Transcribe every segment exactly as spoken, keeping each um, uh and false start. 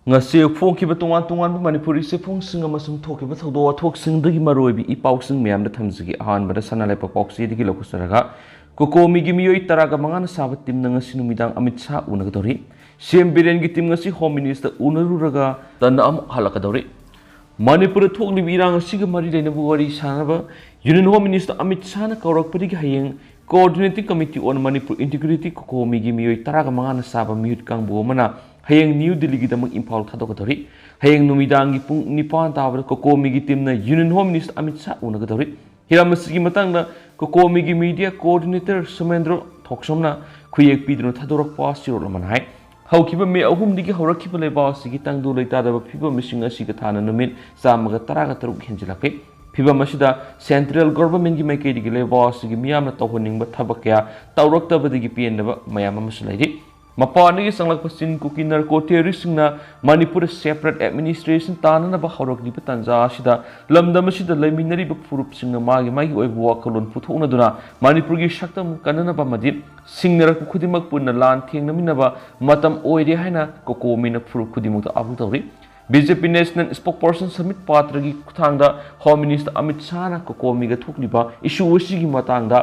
ꯉꯁꯤ ꯐꯣꯡꯈꯤꯕ ꯇꯣꯉꯥꯟ ꯇꯣꯉꯥꯟꯕ ꯃꯅꯤꯄꯨꯔꯤ ꯆꯦꯐꯣꯡꯁꯤꯡ ꯑꯃꯁꯨꯡ ꯊꯣꯛꯈꯤꯕ ꯊꯧꯗꯣꯛ ꯋꯥꯊꯣꯛꯁꯤꯡꯗꯒꯤ ꯃꯔꯨꯑꯣꯏꯕ ꯏ ꯄꯥꯎꯁꯤꯡ ꯃꯌꯥꯝꯗ ꯊꯝꯖꯒꯦ꯫ ꯑꯍꯥꯟꯕꯗ ꯁꯅꯥ ꯂꯩꯄꯥꯛ ꯄꯥꯎꯆꯦꯗꯒꯤ ꯂꯧꯈꯠꯆꯔꯒ, ꯀꯣꯀꯣꯃꯤꯒꯤ ꯃꯤꯑꯣꯏ ꯇꯔꯥꯒ ꯃꯉꯥꯅ ꯁꯥꯕ ꯇꯤꯝꯅ ꯉꯁꯤ ꯅꯨꯃꯤꯗꯥꯡ ꯑꯃꯤꯠ ꯁꯥꯍ ꯎꯅꯒꯗꯧꯔꯤ꯫ ꯁꯤ ꯑꯦꯝ ꯕꯤꯔꯦꯟꯒꯤ ꯇꯤꯝ ꯉꯁꯤ ꯍꯣꯝ ꯃꯤꯅꯤꯁꯇꯔ ꯎꯅꯔꯨꯔꯒ ꯇꯟꯅ ꯑꯃꯨꯛ ꯍꯜꯂꯛꯀꯗꯧꯔꯤ꯫ ꯃꯅꯤꯄꯨꯔꯗ ꯊꯣꯛꯂꯤꯕ ꯏꯔꯥꯡ ꯑꯁꯤꯒ ꯃꯔꯤ ꯂꯩꯅꯕ ꯋꯥꯔꯤ ꯁꯥꯅꯕ ꯌꯨꯅꯤꯌꯟ ꯍꯣꯝ ꯃꯤꯅꯤꯁꯇꯔ ꯑꯃꯤꯠ ꯁꯥꯍꯅ ꯀꯧꯔꯛꯄꯗꯒꯤ ꯍꯌꯦꯡ Coordinating Committee on Manipur Integrity ꯀꯣꯀꯣꯃꯤꯒꯤ ꯃꯤꯑꯣꯏ ꯇꯔꯥꯒ ꯃꯉꯥꯅ ꯁꯥꯕ ꯃꯤꯍꯨꯠ ꯀꯥꯡꯕꯨ ꯑꯃꯅ ꯍꯌꯦꯡ ꯅ꯭ꯌꯨ ꯗꯤꯜꯂꯤꯒꯤꯗꯃꯛ ꯏꯝꯐꯥꯜ ꯊꯥꯗꯣꯛꯀꯗꯧꯔꯤ꯫ ꯍꯌꯦꯡ ꯅꯨꯃꯤꯗꯥꯡꯒꯤ ꯄꯨꯡ ꯅꯤꯄꯥꯟ ꯇꯥꯕꯗ ꯀꯣꯀꯣꯃꯤꯒꯤ ꯇꯤꯝꯅ union home minister Amit Shah ꯎꯅꯒꯗꯧꯔꯤ꯫ ꯍꯤꯔꯝ ꯑꯁꯤꯒꯤ ꯃꯇꯥꯡꯗ ꯀꯣꯀꯣꯃꯤꯒꯤ ꯃꯤꯗꯤꯌꯥ ꯀꯣꯑꯣꯔꯗꯤꯅꯦꯇꯔ ꯁꯣꯃꯦꯟꯗ꯭ꯔꯣ ꯊꯣꯛꯁꯣꯝꯅ ꯈꯨꯌꯦꯛ ꯄꯤꯗꯨꯅ ꯊꯥꯗꯣꯔꯛꯄ ꯆꯦꯔꯣꯜ ꯑꯃꯅ ꯍꯥꯏ, ꯍꯧꯈꯤꯕ ꯃꯦ ꯑꯍꯨꯝꯗꯒꯤ ꯍꯧꯔꯛꯈꯤꯕ ꯂꯩꯕꯥꯛ ꯑꯁꯤꯒꯤ ꯇꯪꯗꯨ ꯂꯩꯇꯥꯗꯕ ꯐꯤꯕꯝ ꯑꯁꯤꯡ ꯑꯁꯤꯒ ꯊꯥꯅ ꯅꯨꯃꯤꯠ ꯆꯥꯝꯃꯒ ꯇꯔꯥꯒ ꯇꯔꯨꯛ ꯍꯦꯟꯖꯤꯜꯂꯛꯂꯤ꯫ ꯐꯤꯕꯝ ꯑꯁꯤꯗ ꯁꯦꯟꯇ꯭ꯔꯦꯜ ꯒꯣꯚꯔꯟꯃꯦꯟꯠꯀꯤ ꯃꯥꯏꯀꯩꯗꯒꯤ ꯂꯩꯕꯥꯛ ꯑꯁꯤꯒꯤ ꯃꯤꯌꯥꯝꯅ ꯇꯧꯍꯟꯅꯤꯡꯕ ꯊꯕꯛ ꯀꯌꯥ ꯇꯧꯔꯛꯇꯕꯗꯒꯤ ꯄꯦꯟꯗꯕ ꯃꯌꯥꯝ ꯑꯃꯁꯨ ꯂꯩꯔꯤ꯫ ꯃꯄꯥꯟꯗꯒꯤ ꯆꯪꯂꯛꯄ ꯆꯤꯟ ꯀꯨꯀꯤ ꯅꯥꯔꯀꯣ ꯇꯦꯔꯣꯔꯤꯁꯁꯤꯡꯅ ꯃꯅꯤꯄꯨꯔꯗ ꯁꯦꯄꯔꯦꯠ ꯑꯦꯗꯃꯤꯅꯤꯁꯇ꯭ꯔꯦꯁꯟ ꯇꯥꯅꯅꯕ ꯍꯧꯔꯛꯂꯤꯕ ꯇꯥꯟꯖꯥ ꯑꯁꯤꯗ ꯂꯝꯗꯝ ꯑꯁꯤꯗ ꯂꯩꯃꯤꯟꯅꯔꯤꯕ ꯐꯨꯔꯨꯞꯁꯤꯡꯅ ꯃꯥꯒꯤ ꯃꯥꯒꯤ ꯑꯣꯏꯕ ꯋꯥꯈꯜꯂꯣꯟ ꯄꯨꯊꯣꯛꯅꯗꯨꯅ ꯃꯅꯤꯄꯨꯔꯒꯤ ꯁꯛꯇꯝ ꯀꯟꯅꯅꯕ ꯑꯃꯗꯤ ꯁꯤꯡꯅꯔꯛꯄ ꯈꯨꯗꯤꯡꯃꯛ ꯄꯨꯟꯅ ꯂꯥꯟ ꯊꯦꯡꯅꯃꯤꯟꯅꯕ ꯃꯇꯝ ꯑꯣꯏꯔꯦ ꯍꯥꯏꯅ ꯀꯣꯀꯣꯃꯤꯅ ꯐꯨꯔꯨꯞ ꯈꯨꯗꯤꯡꯃꯛꯇ ꯑꯥꯍꯨ ꯇꯧꯔꯤ꯫ ꯕꯤ ꯖꯦ ꯄꯤ ꯅꯦꯁꯅꯦꯜ ꯁ꯭ꯄꯣꯛꯄꯔꯁꯟ ꯁꯃꯤꯠ ꯄꯥꯇ꯭ꯔꯒꯤ ꯈꯨꯠꯊꯥꯡꯗ ꯍꯣꯝ ꯃꯤꯅꯤꯁꯇꯔ ꯑꯃꯤꯠ ꯁꯥꯍꯅ ꯀꯣꯀꯣꯃꯤꯒ ꯊꯣꯛꯂꯤꯕ ꯏꯁꯨ ꯑꯁꯤꯒꯤ ꯃꯇꯥꯡꯗ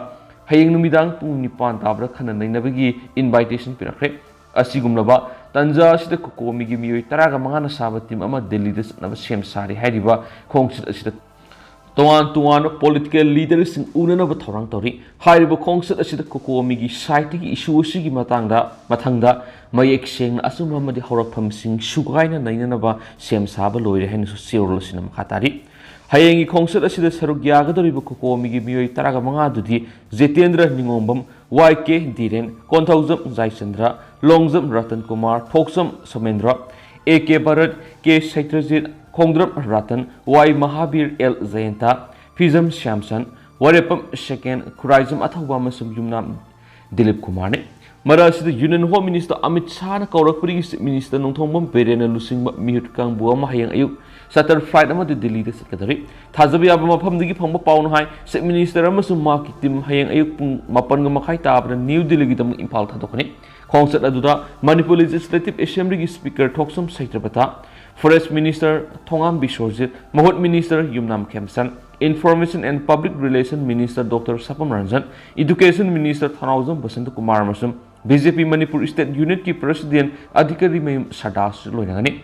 ꯍꯌꯦꯡ ꯅꯨꯃꯤꯗꯥꯡ ꯄꯨꯡ ꯅꯤꯄꯥꯟ ꯇꯥꯕꯗ ꯈꯟꯅ ꯅꯩꯅꯕꯒꯤ ꯏꯟꯚꯥꯏꯇꯦꯁꯟ ꯄꯤꯔꯛꯈ꯭ꯔꯦ꯫ ꯑꯁꯤꯒꯨꯝꯂꯕ ꯇꯥꯟꯖꯥ ꯑꯁꯤꯗ ꯀꯣꯀꯣꯃꯤꯒꯤ ꯃꯤꯑꯣꯏ ꯇꯔꯥꯒ ꯃꯉꯥꯅ ꯁꯥꯕ ꯇꯤꯝ ꯑꯃ ꯗꯦꯜꯂꯤꯗ ꯆꯠꯅꯕ ꯁꯦꯝ ꯁꯥꯔꯤ꯫ ꯍꯥꯏꯔꯤꯕ ꯈꯣꯡꯆꯠ ꯑꯁꯤꯗ ꯇꯣꯉꯥꯟ ꯇꯣꯉꯥꯟꯕ ꯄꯣꯂꯤꯇꯤꯀꯦꯜ ꯂꯤꯗꯔꯁꯤꯡ ꯎꯅꯅꯕ ꯊꯧꯔꯥꯡ ꯇꯧꯔꯤ꯫ ꯍꯥꯏꯔꯤꯕ ꯈꯣꯡꯆꯠ ꯑꯁꯤꯗ ꯀꯣꯀꯣꯃꯤꯒꯤ ꯁꯥꯏꯠꯇꯒꯤ ꯏꯁꯨ ꯑꯁꯤꯒꯤ ꯃꯇꯥꯡꯗ ꯃꯊꯪꯗ ꯃꯌꯦꯛ ꯁꯦꯡꯅ ꯑꯆꯨꯝꯕ ꯑꯃꯗꯤ ꯍꯧꯔꯛꯐꯝꯁꯤꯡ ꯁꯨꯒꯥꯏꯅ ꯅꯩꯅꯅꯕ ꯁꯦꯝ ꯁꯥꯕ ꯂꯣꯏꯔꯦ ꯍꯥꯏꯅꯁꯨ ꯆꯦꯔꯣꯜ ꯑꯁꯤꯅ ꯃꯈꯥ ꯇꯥꯔꯤ꯫ ꯍꯌꯦꯡꯒꯤ ꯈꯣꯡꯆꯠ ꯑꯁꯤꯗ ꯁꯔꯨꯛ ꯌꯥꯒꯗꯧꯔꯤꯕ ꯀꯣꯀꯣꯃꯤꯒꯤ ꯃꯤꯑꯣꯏ ꯇꯔꯥꯒ ꯃꯉꯥꯗꯨꯗꯤ Jitendra Ningombam, Y K Dhiren, Konthoujam Jaichandra, Longjam Ratan Kumar, Thokchom Somendra, A K Bharat, K Seitrajit, Khongdram Ratan, Y Mahabir, L Jayanta, Phijam Shyamsan, Warepam Sekhen, Khuraijam Athouba ꯑꯃꯁꯨꯡ ꯌꯨꯝꯅꯥꯝ ꯗꯤꯂꯤꯞ ꯀꯨꯃꯥꯔꯅꯤ꯫ ꯃꯔꯛ ꯑꯁꯤꯗ ꯌꯨꯅꯤꯌꯟ ꯍꯣꯝ ꯃꯤꯅꯤꯁꯇꯔ ꯑꯃꯤꯠ ꯁꯥꯍꯅ ꯀꯧꯔꯛꯄꯗꯒꯤ ꯆꯤꯐ ꯃꯤꯅꯤꯁꯇꯔ ꯅꯣꯡꯊꯣꯡꯕꯝ ꯕꯤꯔꯦꯟꯅ ꯂꯨꯆꯤꯡꯕ ꯃꯤꯍꯨꯠ ꯀꯥꯡꯕꯨ ꯑꯃ ꯍꯌꯦꯡ ꯑꯌꯨꯛ ꯆꯥꯔꯇꯔ ꯐ꯭ꯂꯥꯏꯠ ꯑꯃꯗ ꯗꯤꯜꯂꯤꯗ ꯆꯠꯀꯗꯧꯔꯤ꯫ ꯊꯥꯖꯕ ꯌꯥꯕ ꯃꯐꯝꯗꯒꯤ ꯐꯪꯕ ꯄꯥꯎꯅ ꯍꯥꯏ, ꯆꯤꯐ ꯃꯤꯅꯤꯁꯇꯔ ꯑꯃꯁꯨꯡ ꯃꯍꯥꯛꯀꯤ ꯇꯤꯝ ꯍꯌꯦꯡ ꯑꯌꯨꯛ ꯄꯨꯡ ꯃꯥꯄꯟꯒ ꯃꯈꯥꯏ ꯇꯥꯕꯗ ꯅ꯭ꯌꯨ ꯗꯤꯜꯂꯤꯒꯤꯗꯃꯛ ꯏꯝꯐꯥꯜ ꯊꯥꯗꯣꯛꯀꯅꯤ꯫ ꯈꯣꯡꯆꯠ ꯑꯗꯨꯗ ꯃꯅꯤꯄꯨꯔ Legislative Assemblyꯒꯤ Speaker ꯊꯣꯛꯆꯣꯝ ꯁꯩꯇ꯭ꯔꯄꯇ, Forest Minister ꯊꯣꯉꯥꯝ ꯕꯤꯁ꯭ꯋꯔꯖꯤꯠ, ꯃꯍꯨꯠ Minister Yumnam ꯈꯦꯝꯆꯟ, Information and Public Relation Minister Doctor ꯁꯄꯝ Ranjan, Education Minister ꯊꯧꯅꯥꯎꯖꯝ ꯕꯁꯟꯇ ꯀꯨꯃꯥꯔ ꯑꯃꯁꯨꯡ BJP ꯃꯅꯤꯄꯨꯔ State Unitꯀꯤ President ꯑꯙꯤꯀꯥꯔꯤ ꯃꯌꯨꯝ ꯁꯔꯗꯥꯁꯨ ꯂꯣꯏꯅꯒꯅꯤ꯫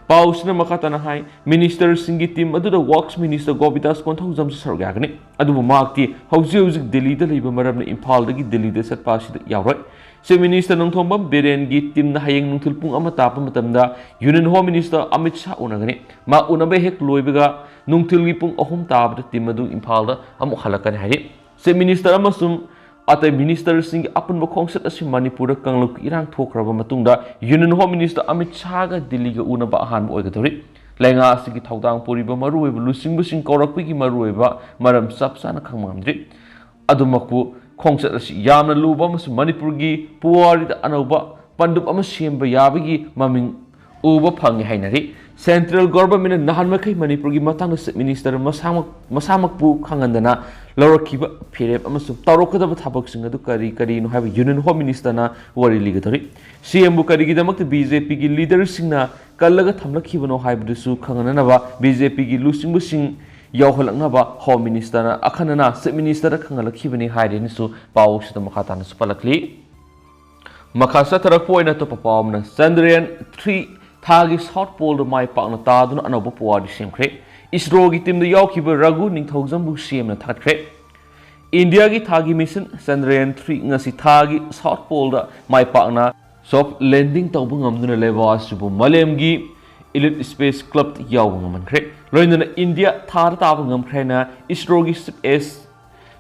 ꯄꯥꯎꯁꯤꯅ ꯃꯈꯥ ꯇꯥꯅ ꯍꯥꯏ, Ministerꯁꯤꯡꯒꯤ team ꯑꯗꯨꯗ Works Minister ꯒꯣꯕꯤꯗꯥꯁ ꯀꯣꯟꯊꯧꯖꯝꯁꯨ ꯁꯔꯨꯛ ꯌꯥꯒꯅꯤ꯫ ꯑꯗꯨꯕꯨ ꯃꯍꯥꯛꯇꯤ ꯍꯧꯖꯤꯛ ꯍꯧꯖꯤꯛ ꯗꯤꯜꯂꯤꯗ ꯂꯩꯕ ꯃꯔꯝꯅ ꯏꯝꯐꯥꯜꯗꯒꯤ ꯗꯤꯜꯂꯤꯗ ꯆꯠꯄ ꯑꯁꯤꯗ ꯌꯥꯎꯔꯣꯏ꯫ Chief Minister ꯅꯣꯡꯊꯣꯝꯕꯝ ꯕꯤꯔꯦꯟꯒꯤ teamꯅ ꯍꯌꯦꯡ ꯅꯨꯡꯊꯤꯜ ꯄꯨꯡ ꯑꯃ ꯇꯥꯕ ꯃꯇꯝꯗ Union Home Minister Amit Shah ꯎꯅꯒꯅꯤ꯫ ꯃꯥ ꯎꯅꯕ ꯍꯦꯛ ꯂꯣꯏꯕꯒ ꯅꯨꯡꯊꯤꯜꯒꯤ ꯄꯨꯡ ꯑꯍꯨꯝ ꯇꯥꯕꯗ team ꯑꯗꯨ ꯏꯝꯐꯥꯜꯗ ꯑꯃꯨꯛ ꯍꯜꯂꯛꯀꯅꯤ ꯍꯥꯏꯔꯤ꯫ Chief Minister ꯑꯃꯁꯨꯡ ꯑꯇꯩ ministerꯁꯤꯡꯒꯤ ꯑꯄꯨꯟꯕ ꯈꯣꯡꯆꯠ ꯑꯁꯤ ꯃꯅꯤꯄꯨꯔꯗ ꯀꯥꯡꯂꯨꯞꯀꯤ ꯏꯔꯥꯡ ꯊꯣꯛꯈ꯭ꯔꯕ ꯃꯇꯨꯡꯗ Union Home Minister ꯑꯃꯤꯠ ꯁꯥꯍꯒ ꯗꯤꯜꯂꯤꯒ ꯎꯅꯕ ꯑꯍꯥꯟꯕ ꯑꯣꯏꯒꯗꯧꯔꯤ꯫ ꯂꯩꯉꯥꯛ ꯑꯁꯤꯒꯤ ꯊꯧꯗꯥꯡ ꯄꯨꯔꯤꯕ ꯃꯔꯨꯑꯣꯏꯕ ꯂꯨꯆꯤꯡꯕꯁꯤꯡ ꯀꯧꯔꯛꯄꯒꯤ ꯃꯔꯨꯑꯣꯏꯕ ꯃꯔꯝ ꯆꯞ ꯆꯥꯅ ꯈꯪꯕ ꯉꯝꯗ꯭ꯔꯤ꯫ ꯑꯗꯨꯃꯛꯄꯨ ꯈꯣꯡꯆꯠ ꯑꯁꯤ ꯌꯥꯝꯅ ꯂꯨꯕ ꯑꯃꯁꯨꯡ ꯃꯅꯤꯄꯨꯔꯒꯤ ꯄꯨꯋꯥꯔꯤꯗ ꯑꯅꯧꯕ ꯄꯟꯗꯨꯞ ꯑꯃ ꯁꯦꯝꯕ ꯌꯥꯕꯒꯤ ꯃꯃꯤꯡ ꯎꯕ ꯐꯪꯉꯤ ꯍꯥꯏꯅꯔꯤ꯫ Central Governmentꯅ ꯅꯍꯥꯟ ꯃꯈꯩ ꯃꯅꯤꯄꯨꯔꯒꯤ ꯃꯇꯥꯡꯗ Chief Minister ꯃꯁꯥꯃꯛ, ꯃꯁꯥꯃꯛꯄꯨ ꯈꯪꯍꯟꯗꯅ ꯂꯧꯔꯛꯈꯤꯕ ꯐꯤꯔꯦꯞ ꯑꯃꯁꯨꯡ ꯇꯧꯔꯛꯀꯗꯕ ꯊꯕꯛꯁꯤꯡ ꯑꯗꯨ ꯀꯔꯤ ꯀꯔꯤꯅꯣ ꯍꯥꯏꯕ Union Home Ministerꯅ ꯋꯥꯔꯤ ꯂꯤꯒꯗꯧꯔꯤ꯫ CMꯕꯨ ꯀꯔꯤꯒꯤꯗꯃꯛꯇ BJPꯒꯤ leaderꯁꯤꯡꯅ ꯀꯜꯂꯒ ꯊꯝꯂꯛꯈꯤꯕꯅꯣ ꯍꯥꯏꯕꯗꯨꯁꯨ ꯈꯪꯍꯟꯅꯅꯕ BJPꯒꯤ ꯂꯨꯆꯤꯡꯕꯁꯤꯡ ꯌꯥꯎꯍꯜꯂꯛꯅꯕ Home Ministerꯅ ꯑꯈꯟꯅꯅ Chief Ministerꯗ ꯈꯪꯍꯜꯂꯛꯈꯤꯕꯅꯤ ꯍꯥꯏꯔꯦꯅꯁꯨ ꯄꯥꯎꯁꯤꯗ ꯃꯈꯥ ꯇꯥꯅꯁꯨ ꯄꯜꯂꯛꯂꯤ꯫ ꯃꯈꯥ ꯆꯠꯊꯔꯛꯄ ꯑꯣꯏꯅ ꯑꯇꯣꯞꯄ ꯄꯥꯎ ꯑꯃꯅ, Chandrayaan three ꯊꯥꯒꯤ South Poleꯗ ꯃꯥꯏ ꯄꯥꯛꯅ ꯇꯥꯗꯨꯅ ꯑꯅꯧꯕ ꯄꯨꯋꯥꯔꯤ ꯁꯦꯝꯈ꯭ꯔꯦ꯫ ISROꯒꯤ teamꯗ ꯌꯥꯎꯈꯤꯕ ꯔꯘꯨ ꯅꯤꯡꯊꯧꯖꯝꯕꯨ CMꯅ ꯊꯥꯒꯠꯈ꯭ꯔꯦ꯫ ꯏꯟꯗꯤꯌꯥꯒꯤ ꯊꯥꯒꯤ mission Chandrayaan three ꯉꯁꯤ ꯊꯥꯒꯤ South Poleꯗ ꯃꯥꯏ ꯄꯥꯛꯅ soft landing ꯇꯧꯕ ꯉꯝꯗꯨꯅ ꯂꯩꯕꯥꯛ ꯑꯁꯤꯕꯨ ꯃꯥꯂꯦꯝꯒꯤ elite space clubꯇ ꯌꯥꯎꯕ ꯉꯝꯍꯟꯈ꯭ꯔꯦ꯫ ꯂꯣꯏꯅꯅ ꯏꯟꯗꯤꯌꯥ ꯊꯥꯗ ꯇꯥꯕ ꯉꯝꯈ꯭ꯔꯦ ꯍꯥꯏꯅ ISROꯒꯤ Chief S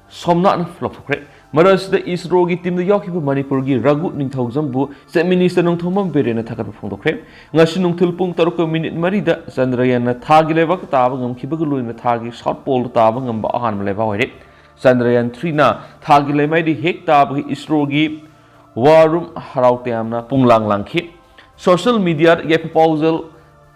ꯁꯣꯝꯅꯥꯊꯅ ꯐꯣꯡꯗꯣꯛꯈ꯭ꯔꯦ꯫ ꯃꯔꯛ ꯑꯁꯤꯗ ISROꯒꯤ teamꯗ ꯌꯥꯎꯈꯤꯕ ꯃꯅꯤꯄꯨꯔꯒꯤ ꯔꯘꯨ ꯅꯤꯡꯊꯧꯖꯝꯕꯨ Chief Minister ꯅꯣꯡꯊꯣꯝꯕꯝ ꯕꯤꯔꯦꯟꯅ ꯊꯥꯒꯠꯄ ꯐꯣꯡꯗꯣꯛꯈ꯭ꯔꯦ꯫ ꯉꯁꯤ ꯅꯨꯡꯊꯤꯜ ꯄꯨꯡ ꯇꯔꯨꯛꯀ minute ꯃꯔꯤꯗ Chandrayaanꯅ ꯊꯥꯒꯤ ꯂꯩꯕꯥꯛꯇ ꯇꯥꯕ ꯉꯝꯈꯤꯕꯒ ꯂꯣꯏꯅꯅ ꯊꯥꯒꯤ South Poleꯗ ꯇꯥꯕ ꯉꯝꯕ ꯑꯍꯥꯟꯕ ꯂꯩꯕꯥꯛ ꯑꯣꯏꯔꯦ꯫ Chandrayaan threeꯅ ꯊꯥꯒꯤ ꯂꯩꯃꯥꯏꯗ ꯍꯦꯛ ꯇꯥꯕꯒ ISROꯒꯤ war room ꯍꯔꯥꯎ ꯇꯌꯥꯝꯅ ꯄꯨꯡꯂꯥꯡ ꯂꯥꯡꯈꯤ꯫ Social mediaꯗ ꯌꯥꯏꯐ ꯄꯥꯎꯖꯦꯜ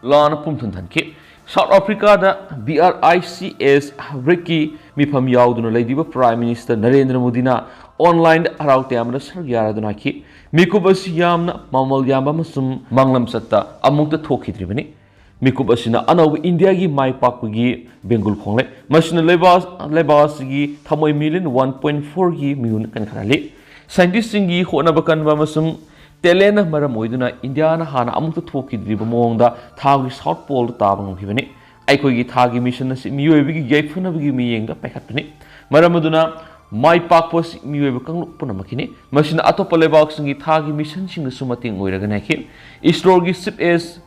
ꯂꯥꯟꯅ ꯄꯨꯝꯊꯨꯝ ꯊꯟꯈꯤ꯫ South Africaꯗ BRICS ꯕ꯭ꯔꯤꯛꯁꯀꯤ ꯃꯤꯐꯝ ꯌꯥꯎꯗꯨꯅ ꯂꯩꯔꯤꯕ Prime Minister ꯅꯔꯦꯟꯗ꯭ꯔ ꯃꯣꯗꯤꯅ onlineꯗ ꯍꯔꯥꯎ ꯇꯌꯥꯝꯕꯗ ꯁꯔꯨꯛ ꯌꯥꯔꯗꯨꯅ ꯍꯥꯏꯈꯤ꯫ ꯃꯤꯀꯨꯞ ꯑꯁꯤ ꯌꯥꯝꯅ ꯃꯃꯜ ꯌꯥꯝꯕ ꯑꯃꯁꯨꯡ ꯃꯥꯡꯂꯝꯆꯠꯇ ꯑꯃꯨꯛꯇ ꯊꯣꯛꯈꯤꯗ꯭ꯔꯤꯕꯅꯤ꯫ ꯃꯤꯀꯨꯞ ꯑꯁꯤꯅ ꯑꯅꯧꯕ ꯏꯟꯗꯤꯌꯥꯒꯤ ꯃꯥꯏ ꯄꯥꯛꯄꯒꯤ ꯕꯦꯡꯒꯨꯜ ꯈꯣꯡꯂꯦ꯫ ꯃꯁꯤꯅ ꯂꯩꯕꯥꯛ, ꯂꯩꯕꯥꯛ ꯑꯁꯤꯒꯤ ꯊꯃꯣꯏ ꯃꯤꯂꯤꯌꯟ ꯋꯥꯟ ꯄꯣꯏꯟ ꯐꯣꯔꯒꯤ ꯃꯤꯍꯨꯟ ꯀꯟꯈꯠꯍꯜꯂꯤ꯫ ꯁꯥꯏꯟꯇꯤꯁꯁꯤꯡꯒꯤ ꯍꯣꯠꯅꯕ ꯀꯟꯕ ꯑꯃꯁꯨꯡ ꯇꯦꯂꯦꯟꯅ ꯃꯔꯝ ꯑꯣꯏꯗꯨꯅ ꯏꯟꯗꯤꯌꯥꯅ ꯍꯥꯟꯅ ꯑꯃꯨꯛꯇ ꯊꯣꯛꯈꯤꯗ꯭ꯔꯤꯕ ꯃꯑꯣꯡꯗ ꯊꯥꯒꯤ ꯁꯥꯎꯠ ꯄꯣꯜꯗ ꯇꯥꯕ ꯉꯝꯈꯤꯕꯅꯤ꯫ ꯑꯩꯈꯣꯏꯒꯤ ꯊꯥꯒꯤ ꯃꯤꯁꯟ ꯑꯁꯤ ꯃꯤꯑꯣꯏꯕꯒꯤ ꯌꯥꯏꯐꯅꯕꯒꯤ ꯃꯤꯠꯌꯦꯡꯗ ꯄꯥꯏꯈꯠꯄꯅꯤ꯫ ꯃꯔꯝ ꯑꯗꯨꯅ ꯃꯥꯏ ꯄꯥꯛꯄ ꯑꯁꯤ ꯃꯤꯑꯣꯏꯕ ꯀꯥꯡꯂꯨꯞ ꯄꯨꯝꯅꯃꯛꯀꯤꯅꯤ꯫ ꯃꯁꯤꯅ ꯑꯇꯣꯞꯄ ꯂꯩꯕꯥꯛꯁꯤꯡꯒꯤ ꯊꯥꯒꯤ ꯃꯤꯁꯟꯁꯤꯡꯗꯁꯨ ꯃꯇꯦꯡ ꯑꯣꯏꯔꯒꯅꯤ ꯍꯥꯏꯈꯤ꯫ ꯏꯁꯔꯣꯒꯤ ꯆꯤꯐ ꯑꯦꯁ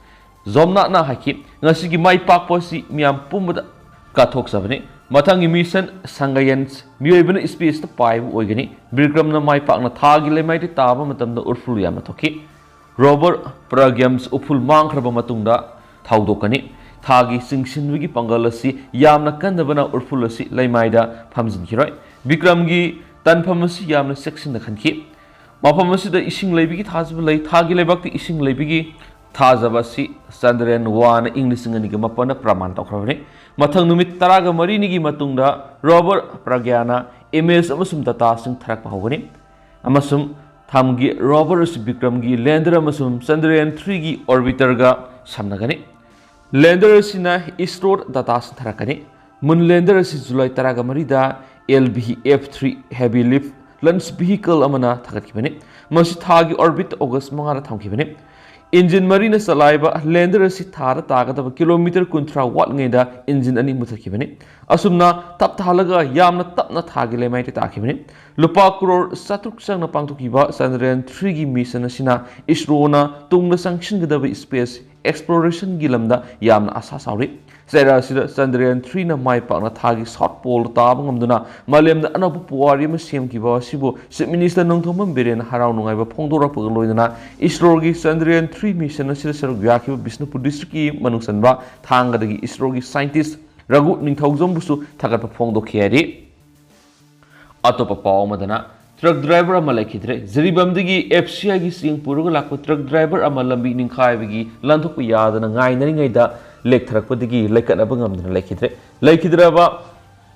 ꯖꯣꯝꯅꯥꯊꯅ ꯍꯥꯏꯈꯤ, "ꯉꯁꯤꯒꯤ ꯃꯥꯏ ꯄꯥꯛꯄ ꯑꯁꯤ ꯃꯤꯌꯥꯝ ꯄꯨꯝꯕꯗ ꯀꯠꯊꯣꯛꯆꯕꯅꯤ꯫ ꯃꯊꯪꯒꯤ ꯃꯤꯁꯟ ꯆꯟꯗ꯭ꯔꯌꯥꯟ ꯃꯤꯑꯣꯏꯕꯅ ꯏꯁꯄꯦꯁꯇ ꯄꯥꯏꯕ ꯑꯣꯏꯒꯅꯤ"꯫ ꯕꯤꯀ꯭ꯔꯝꯅ ꯃꯥꯏ ꯄꯥꯛꯅ ꯊꯥꯒꯤ ꯂꯩꯃꯥꯏꯗ ꯇꯥꯕ ꯃꯇꯝꯗ ꯎꯔꯐꯨꯜ ꯌꯥꯝꯅ ꯊꯣꯛꯈꯤ꯫ ꯔꯣꯚꯔ ꯄ꯭ꯔꯒ꯭ꯌꯥꯟ ꯎꯐꯨꯜ ꯃꯥꯡꯈ꯭ꯔꯕ ꯃꯇꯨꯡꯗ ꯊꯧꯗꯣꯛꯀꯅꯤ꯫ ꯊꯥꯒꯤ ꯆꯤꯡꯁꯤꯟꯕꯒꯤ ꯄꯥꯡꯒꯜ ꯑꯁꯤ ꯌꯥꯝꯅ ꯀꯟꯗꯕꯅ ꯎꯔꯐꯨꯜ ꯑꯁꯤ ꯂꯩꯃꯥꯏꯗ ꯐꯝꯖꯤꯟꯈꯤꯔꯣꯏ꯫ ꯕꯤꯀ꯭ꯔꯝꯒꯤ ꯇꯥꯟꯐꯝ ꯑꯁꯤ ꯌꯥꯝꯅ ꯆꯦꯛꯁꯤꯟꯅ ꯈꯟꯈꯤ꯫ ꯃꯐꯝ ꯑꯁꯤꯗ ꯏꯁꯤꯡ ꯂꯩꯕꯒꯤ ꯊꯥꯖꯕ ꯂꯩ꯫ ꯊꯥꯒꯤ ꯂꯩꯕꯥꯛꯇ ꯏꯁꯤꯡ ꯂꯩꯕꯒꯤ ꯊꯥꯖꯕ ꯑꯁꯤ ꯆꯟꯗ꯭ꯔꯌꯥꯟ ꯋꯥꯟꯅ ꯏꯪ ꯂꯤꯁꯤꯡ ꯑꯅꯤꯒ ꯃꯥꯄꯟꯗ ꯄ꯭ꯔꯃꯥꯟ ꯇꯧꯈ꯭ꯔꯕꯅꯤ꯫ ꯃꯊꯪ ꯅꯨꯃꯤꯠ ꯇꯔꯥꯒ ꯃꯔꯤꯅꯤꯒꯤ ꯃꯇꯨꯡꯗ ꯔꯣꯚꯔ ꯄ꯭ꯔꯒ꯭ꯌꯥꯟꯅ ꯏꯃꯦꯖ ꯑꯃꯁꯨꯡ ꯗꯇꯥꯁꯤꯡ ꯊꯥꯔꯛꯄ ꯍꯧꯒꯅꯤ꯫ ꯑꯃꯁꯨꯡ ꯊꯥꯒꯤ ꯔꯣꯚꯔ ꯑꯁꯤ ꯕꯤꯀ꯭ꯔꯝꯒꯤ ꯂꯦꯟꯗꯔ ꯑꯃꯁꯨꯡ ꯆꯟꯗ꯭ꯔꯌꯥꯟ ꯊ꯭ꯔꯤꯒꯤ ꯑꯣꯔꯕꯤꯇꯔꯒ ꯁꯝꯅꯒꯅꯤ꯫ ꯂꯦꯟꯗꯔ ꯑꯁꯤꯅ ꯏꯁꯔꯣꯗ ꯗꯇꯥ ꯁꯤꯟꯊꯔꯛꯀꯅꯤ꯫ ꯃꯨꯟ ꯂꯦꯟꯗꯔ ꯑꯁꯤ ꯖꯨꯂꯥꯏ ꯇꯔꯥꯒ ꯃꯔꯤꯗ L V F three heavy lift launch vehicle ꯑꯃꯅ ꯊꯥꯒꯠꯈꯤꯕꯅꯤ꯫ ꯃꯁꯤ ꯊꯥꯒꯤ ꯑꯣꯔꯕꯤꯠ ꯑꯣꯒꯁ ꯃꯉꯥꯗ ꯊꯝꯈꯤꯕꯅꯤ꯫ ꯏꯟꯖꯤꯟ ꯃꯔꯤꯅ ꯆꯂꯥꯏꯕ ꯂꯦꯟꯗꯔ ꯑꯁꯤ ꯊꯥꯗ ꯇꯥꯒꯗꯕ ꯀꯤꯂꯣꯃꯤꯇꯔ ꯀꯨꯟꯊ꯭ꯔꯥ ꯋꯥꯠꯂꯤꯉꯩꯗ ꯏꯟꯖꯤꯟ ꯑꯅꯤ ꯃꯨꯊꯠꯈꯤꯕꯅꯤ꯫ ꯑꯁꯨꯝꯅ ꯇꯞꯊꯥꯍꯜꯂꯒ ꯌꯥꯝꯅ ꯇꯞꯅ ꯊꯥꯒꯤ ꯂꯩꯃꯥꯏꯗ ꯇꯥꯈꯤꯕꯅꯤ꯫ ꯂꯨꯄꯥ ꯀ꯭ꯔꯣꯔ ꯆꯥꯇ꯭ꯔꯨꯛ ꯆꯪꯅ ꯄꯥꯡꯊꯣꯛꯈꯤꯕ ꯆꯟꯗ꯭ꯔꯌꯥꯟ ꯊ꯭ꯔꯤꯒꯤ ꯃꯤꯁꯟ ꯑꯁꯤꯅ ꯏꯁꯔꯣꯅ ꯇꯨꯡꯗ ꯆꯪꯁꯤꯟꯒꯗꯕ ꯏꯁꯄꯦꯁ ꯑꯦꯛꯁꯄ꯭ꯂꯣꯔꯦꯁꯟꯒꯤ ꯂꯝꯗ ꯌꯥꯝꯅ ꯑꯁꯥ ꯆꯥꯎꯔꯤ꯫ ꯆꯩꯔꯥ ꯑꯁꯤꯗ ꯆꯟꯗ꯭ꯔꯌꯥꯟ ꯊ꯭ꯔꯤꯅ ꯃꯥꯏ ꯄꯥꯛꯅ ꯊꯥꯒꯤ ꯁꯥꯎꯠ ꯄꯣꯜꯗ ꯇꯥꯕ ꯉꯝꯗꯨꯅ ꯃꯥꯂꯦꯝꯗ ꯑꯅꯧꯕ ꯄꯨꯋꯥꯔꯤ ꯑꯃ ꯁꯦꯝꯈꯤꯕ ꯑꯁꯤꯕꯨ ꯆꯤꯐ ꯃꯤꯅꯤꯁꯇꯔ ꯅꯣꯡꯊꯣꯝꯕꯝ ꯕꯤꯔꯦꯟꯅ ꯍꯔꯥꯎ ꯅꯨꯡꯉꯥꯏꯕ ꯐꯣꯡꯗꯣꯔꯛꯄꯒ ꯂꯣꯏꯅꯅ ꯏꯁꯔꯣꯒꯤ ꯆꯟꯗ꯭ꯔꯌꯥꯟ ꯊ꯭ꯔꯤ ꯃꯤꯁꯟ ꯑꯁꯤꯗ ꯁꯔꯨꯛ ꯌꯥꯈꯤꯕ ꯕꯤꯁꯅꯨꯄꯨꯔ ꯗꯤꯁꯇ꯭ꯔꯤꯛꯀꯤ ꯃꯅꯨꯡ ꯆꯟꯕ ꯊꯥꯡꯒꯗꯒꯤ ꯏꯁꯔꯣꯒꯤ ꯁꯥꯏꯟꯇꯤꯁ ꯔꯘꯨ ꯅꯤꯡꯊꯧꯖꯝꯕꯨꯁꯨ ꯊꯥꯒꯠꯄ ꯐꯣꯡꯗꯣꯛꯈꯤ ꯍꯥꯏꯔꯤ꯫ ꯑꯇꯣꯞꯄ ꯄꯥꯎ ꯑꯃꯗꯅ, ꯇ꯭ꯔꯛ ꯗ꯭ꯔꯥꯏꯚꯔ ꯑꯃ ꯂꯩꯈꯤꯗ꯭ꯔꯦ꯫ ꯖꯤꯔꯤꯕꯥꯝꯗꯒꯤ ꯑꯦꯐ ꯁꯤ ꯑꯥꯏꯒꯤ ꯆꯦꯡ ꯄꯨꯔꯒ ꯂꯥꯛꯄ ꯇ꯭ꯔꯛ ꯗ꯭ꯔꯥꯏꯚꯔ ꯑꯃ ꯂꯝꯕꯤ ꯅꯤꯡꯈꯥꯏꯕꯒꯤ ꯂꯥꯟꯊꯣꯛꯄ ꯌꯥꯗꯅ ꯉꯥꯏꯅꯔꯤꯉꯩꯗ ꯂꯦꯛꯊꯔꯛꯄꯗꯒꯤ ꯂꯩꯈꯠꯅꯕ ꯉꯝꯗꯅ ꯂꯩꯈꯤꯗ꯭ꯔꯦ꯫ ꯂꯩꯈꯤꯗ꯭ꯔꯕ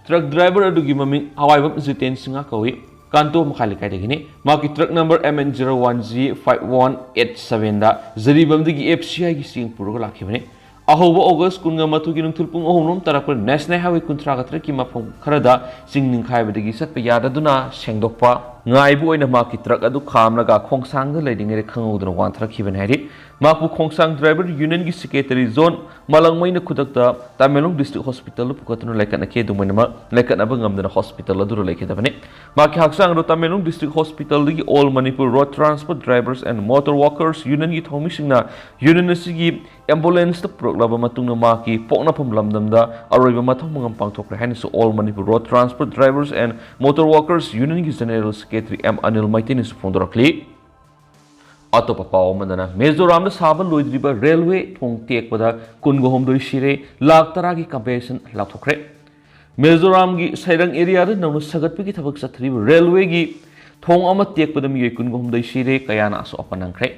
ꯇ꯭ꯔꯛ ꯗ꯭ꯔꯥꯏꯚꯔ ꯑꯗꯨꯒꯤ ꯃꯃꯤꯡ ꯍꯋꯥꯏꯕꯝ ꯖꯤꯇꯦꯟ ꯁꯤꯡꯍ ꯀꯧꯏ꯫ ꯀꯥꯟꯇꯣ ꯃꯈꯥ ꯂꯩꯀꯥꯏꯗꯒꯤꯅꯤ꯫ ꯃꯍꯥꯛꯀꯤ truck number M N zero one G five one eight seven ꯗ ꯖꯔꯤꯕꯝꯗꯒꯤ F C I ꯒꯤ ꯆꯦꯡ ꯄꯨꯔꯒ ꯂꯥꯛꯈꯤꯕꯅꯤ꯫ ꯑꯍꯧꯕ ꯑꯣꯒꯁ ꯀꯨꯟꯒ ꯃꯥꯊꯣꯏꯒꯤ ꯅꯨꯡꯊꯤꯜ ꯄꯨꯡ ꯑꯍꯨꯝ ꯔꯣꯝ ꯇꯥꯔꯛꯄ ꯅꯦꯁꯅꯦꯜ ꯍꯥꯏꯋꯦ ꯀꯨꯟꯊ꯭ꯔꯥꯒ ꯇꯔꯦꯠꯀꯤ ꯃꯐꯝ ꯈꯔꯗ ꯆꯤꯡ ꯅꯤꯡꯈꯥꯏꯕꯗꯒꯤ ꯆꯠꯄ ꯌꯥꯗꯗꯨꯅ ꯁꯦꯡꯗꯣꯛꯄ ꯉꯥꯏꯕ ꯑꯣꯏꯅ ꯃꯍꯥꯛꯀꯤ ꯇ꯭ꯔꯛ ꯑꯗꯨ ꯈꯥꯝꯂꯒ ꯈꯣꯡꯁꯥꯡꯗ ꯂꯩꯔꯤꯉꯩꯗ ꯈꯪꯍꯧꯗꯅ ꯋꯥꯟꯊꯔꯛꯈꯤꯕꯅꯤ ꯍꯥꯏꯔꯤ꯫ ꯃꯍꯥꯛꯄꯨ ꯈꯣꯡꯁꯥꯡ ꯗ꯭ꯔꯥꯏꯚꯔ ꯌꯨꯅꯤꯌꯟꯒꯤ ꯁꯦꯀ꯭ꯔꯦꯇꯔꯤ ꯖꯣꯟ ꯃꯥꯂꯪꯃꯩꯅ ꯈꯨꯗꯛꯇ ꯇꯃꯦꯡꯂꯣꯡ ꯗꯤꯁꯇ꯭ꯔꯤꯛ ꯍꯣꯁꯄꯤꯇꯥꯜꯗ ꯄꯨꯈꯠꯇꯨꯅ ꯂꯥꯏꯀꯠꯅꯈꯤ꯫ ꯑꯗꯨꯝ ꯑꯣꯏꯅꯃꯛ ꯂꯥꯏꯀꯠꯅꯕ ꯉꯝꯗꯅ ꯍꯣꯁꯄꯤꯇꯥꯜ ꯑꯗꯨꯗ ꯂꯩꯈꯤꯗꯕꯅꯤ꯫ ꯃꯍꯥꯛꯀꯤ ꯍꯛꯆꯥꯡ ꯑꯗꯨ ꯇꯃꯦꯡꯂꯣꯡ ꯗꯤꯁꯇ꯭ꯔꯤꯛ ꯍꯣꯁꯄꯤꯇꯥꯜꯗꯒꯤ All Manipur Road Transport Drivers and Motor Workers Unionꯒꯤ ꯊꯧꯃꯤꯁꯤꯡꯅ ꯌꯨꯅꯤꯌꯟ ꯑꯁꯤꯒꯤ ꯑꯦꯝꯕꯨꯂꯦꯟꯁꯇ ꯄꯨꯔꯛꯂꯕ ꯃꯇꯨꯡꯗ ꯃꯍꯥꯛꯀꯤ ꯄꯣꯛꯅꯐꯝ ꯂꯝꯗꯝꯗ ꯑꯔꯣꯏꯕ ꯃꯊꯧ ꯃꯉꯝ ꯄꯥꯡꯊꯣꯛꯈ꯭ꯔꯦ ꯍꯥꯏꯅꯁꯨ All Manipur Road Transport Drivers and Motor Workers Unionꯒꯤ ꯖꯦꯅꯦꯔꯦꯜ ꯁꯦꯀ꯭ꯔꯦꯇꯔꯤ ꯑꯦꯝ ꯑꯅꯤꯜ ꯃꯩꯇꯩꯅꯁꯨ ꯐꯣꯡꯗꯣꯔꯛꯂꯤ꯫ ꯑꯇꯣꯞꯄ ꯄꯥꯎ ꯑꯃꯗꯅ, ꯃꯤꯖꯣꯔꯥꯝꯗ ꯁꯥꯕ ꯂꯣꯏꯗ꯭ꯔꯤꯕ ꯔꯦꯜꯋꯦ ꯊꯣꯡ ꯇꯦꯛꯄꯗ ꯀꯨꯟꯒ ꯍꯨꯝꯗꯣꯏ ꯁꯤꯔꯦ, ꯂꯥꯈ ꯇꯔꯥꯒꯤ ꯀꯝꯄꯦꯟꯁꯦꯁꯟ ꯂꯥꯎꯊꯣꯛꯈ꯭ꯔꯦ꯫ ꯃꯤꯖꯣꯔꯥꯝꯒꯤ ꯁꯩꯔꯪ ꯑꯦꯔꯤꯌꯥꯗ ꯅꯧꯅ ꯁꯥꯒꯠꯄꯒꯤ ꯊꯕꯛ ꯆꯠꯊꯔꯤꯕ ꯔꯦꯜꯋꯦꯒꯤ ꯊꯣꯡ ꯑꯃ ꯇꯦꯛꯄꯗ ꯃꯤꯑꯣꯏ ꯀꯨꯟꯒ ꯍꯨꯝꯗꯣꯏ ꯁꯤꯔꯦ, ꯀꯌꯥꯅ ꯑꯁꯣꯛ ꯑꯄꯟ ꯅꯪꯈ꯭ꯔꯦ꯫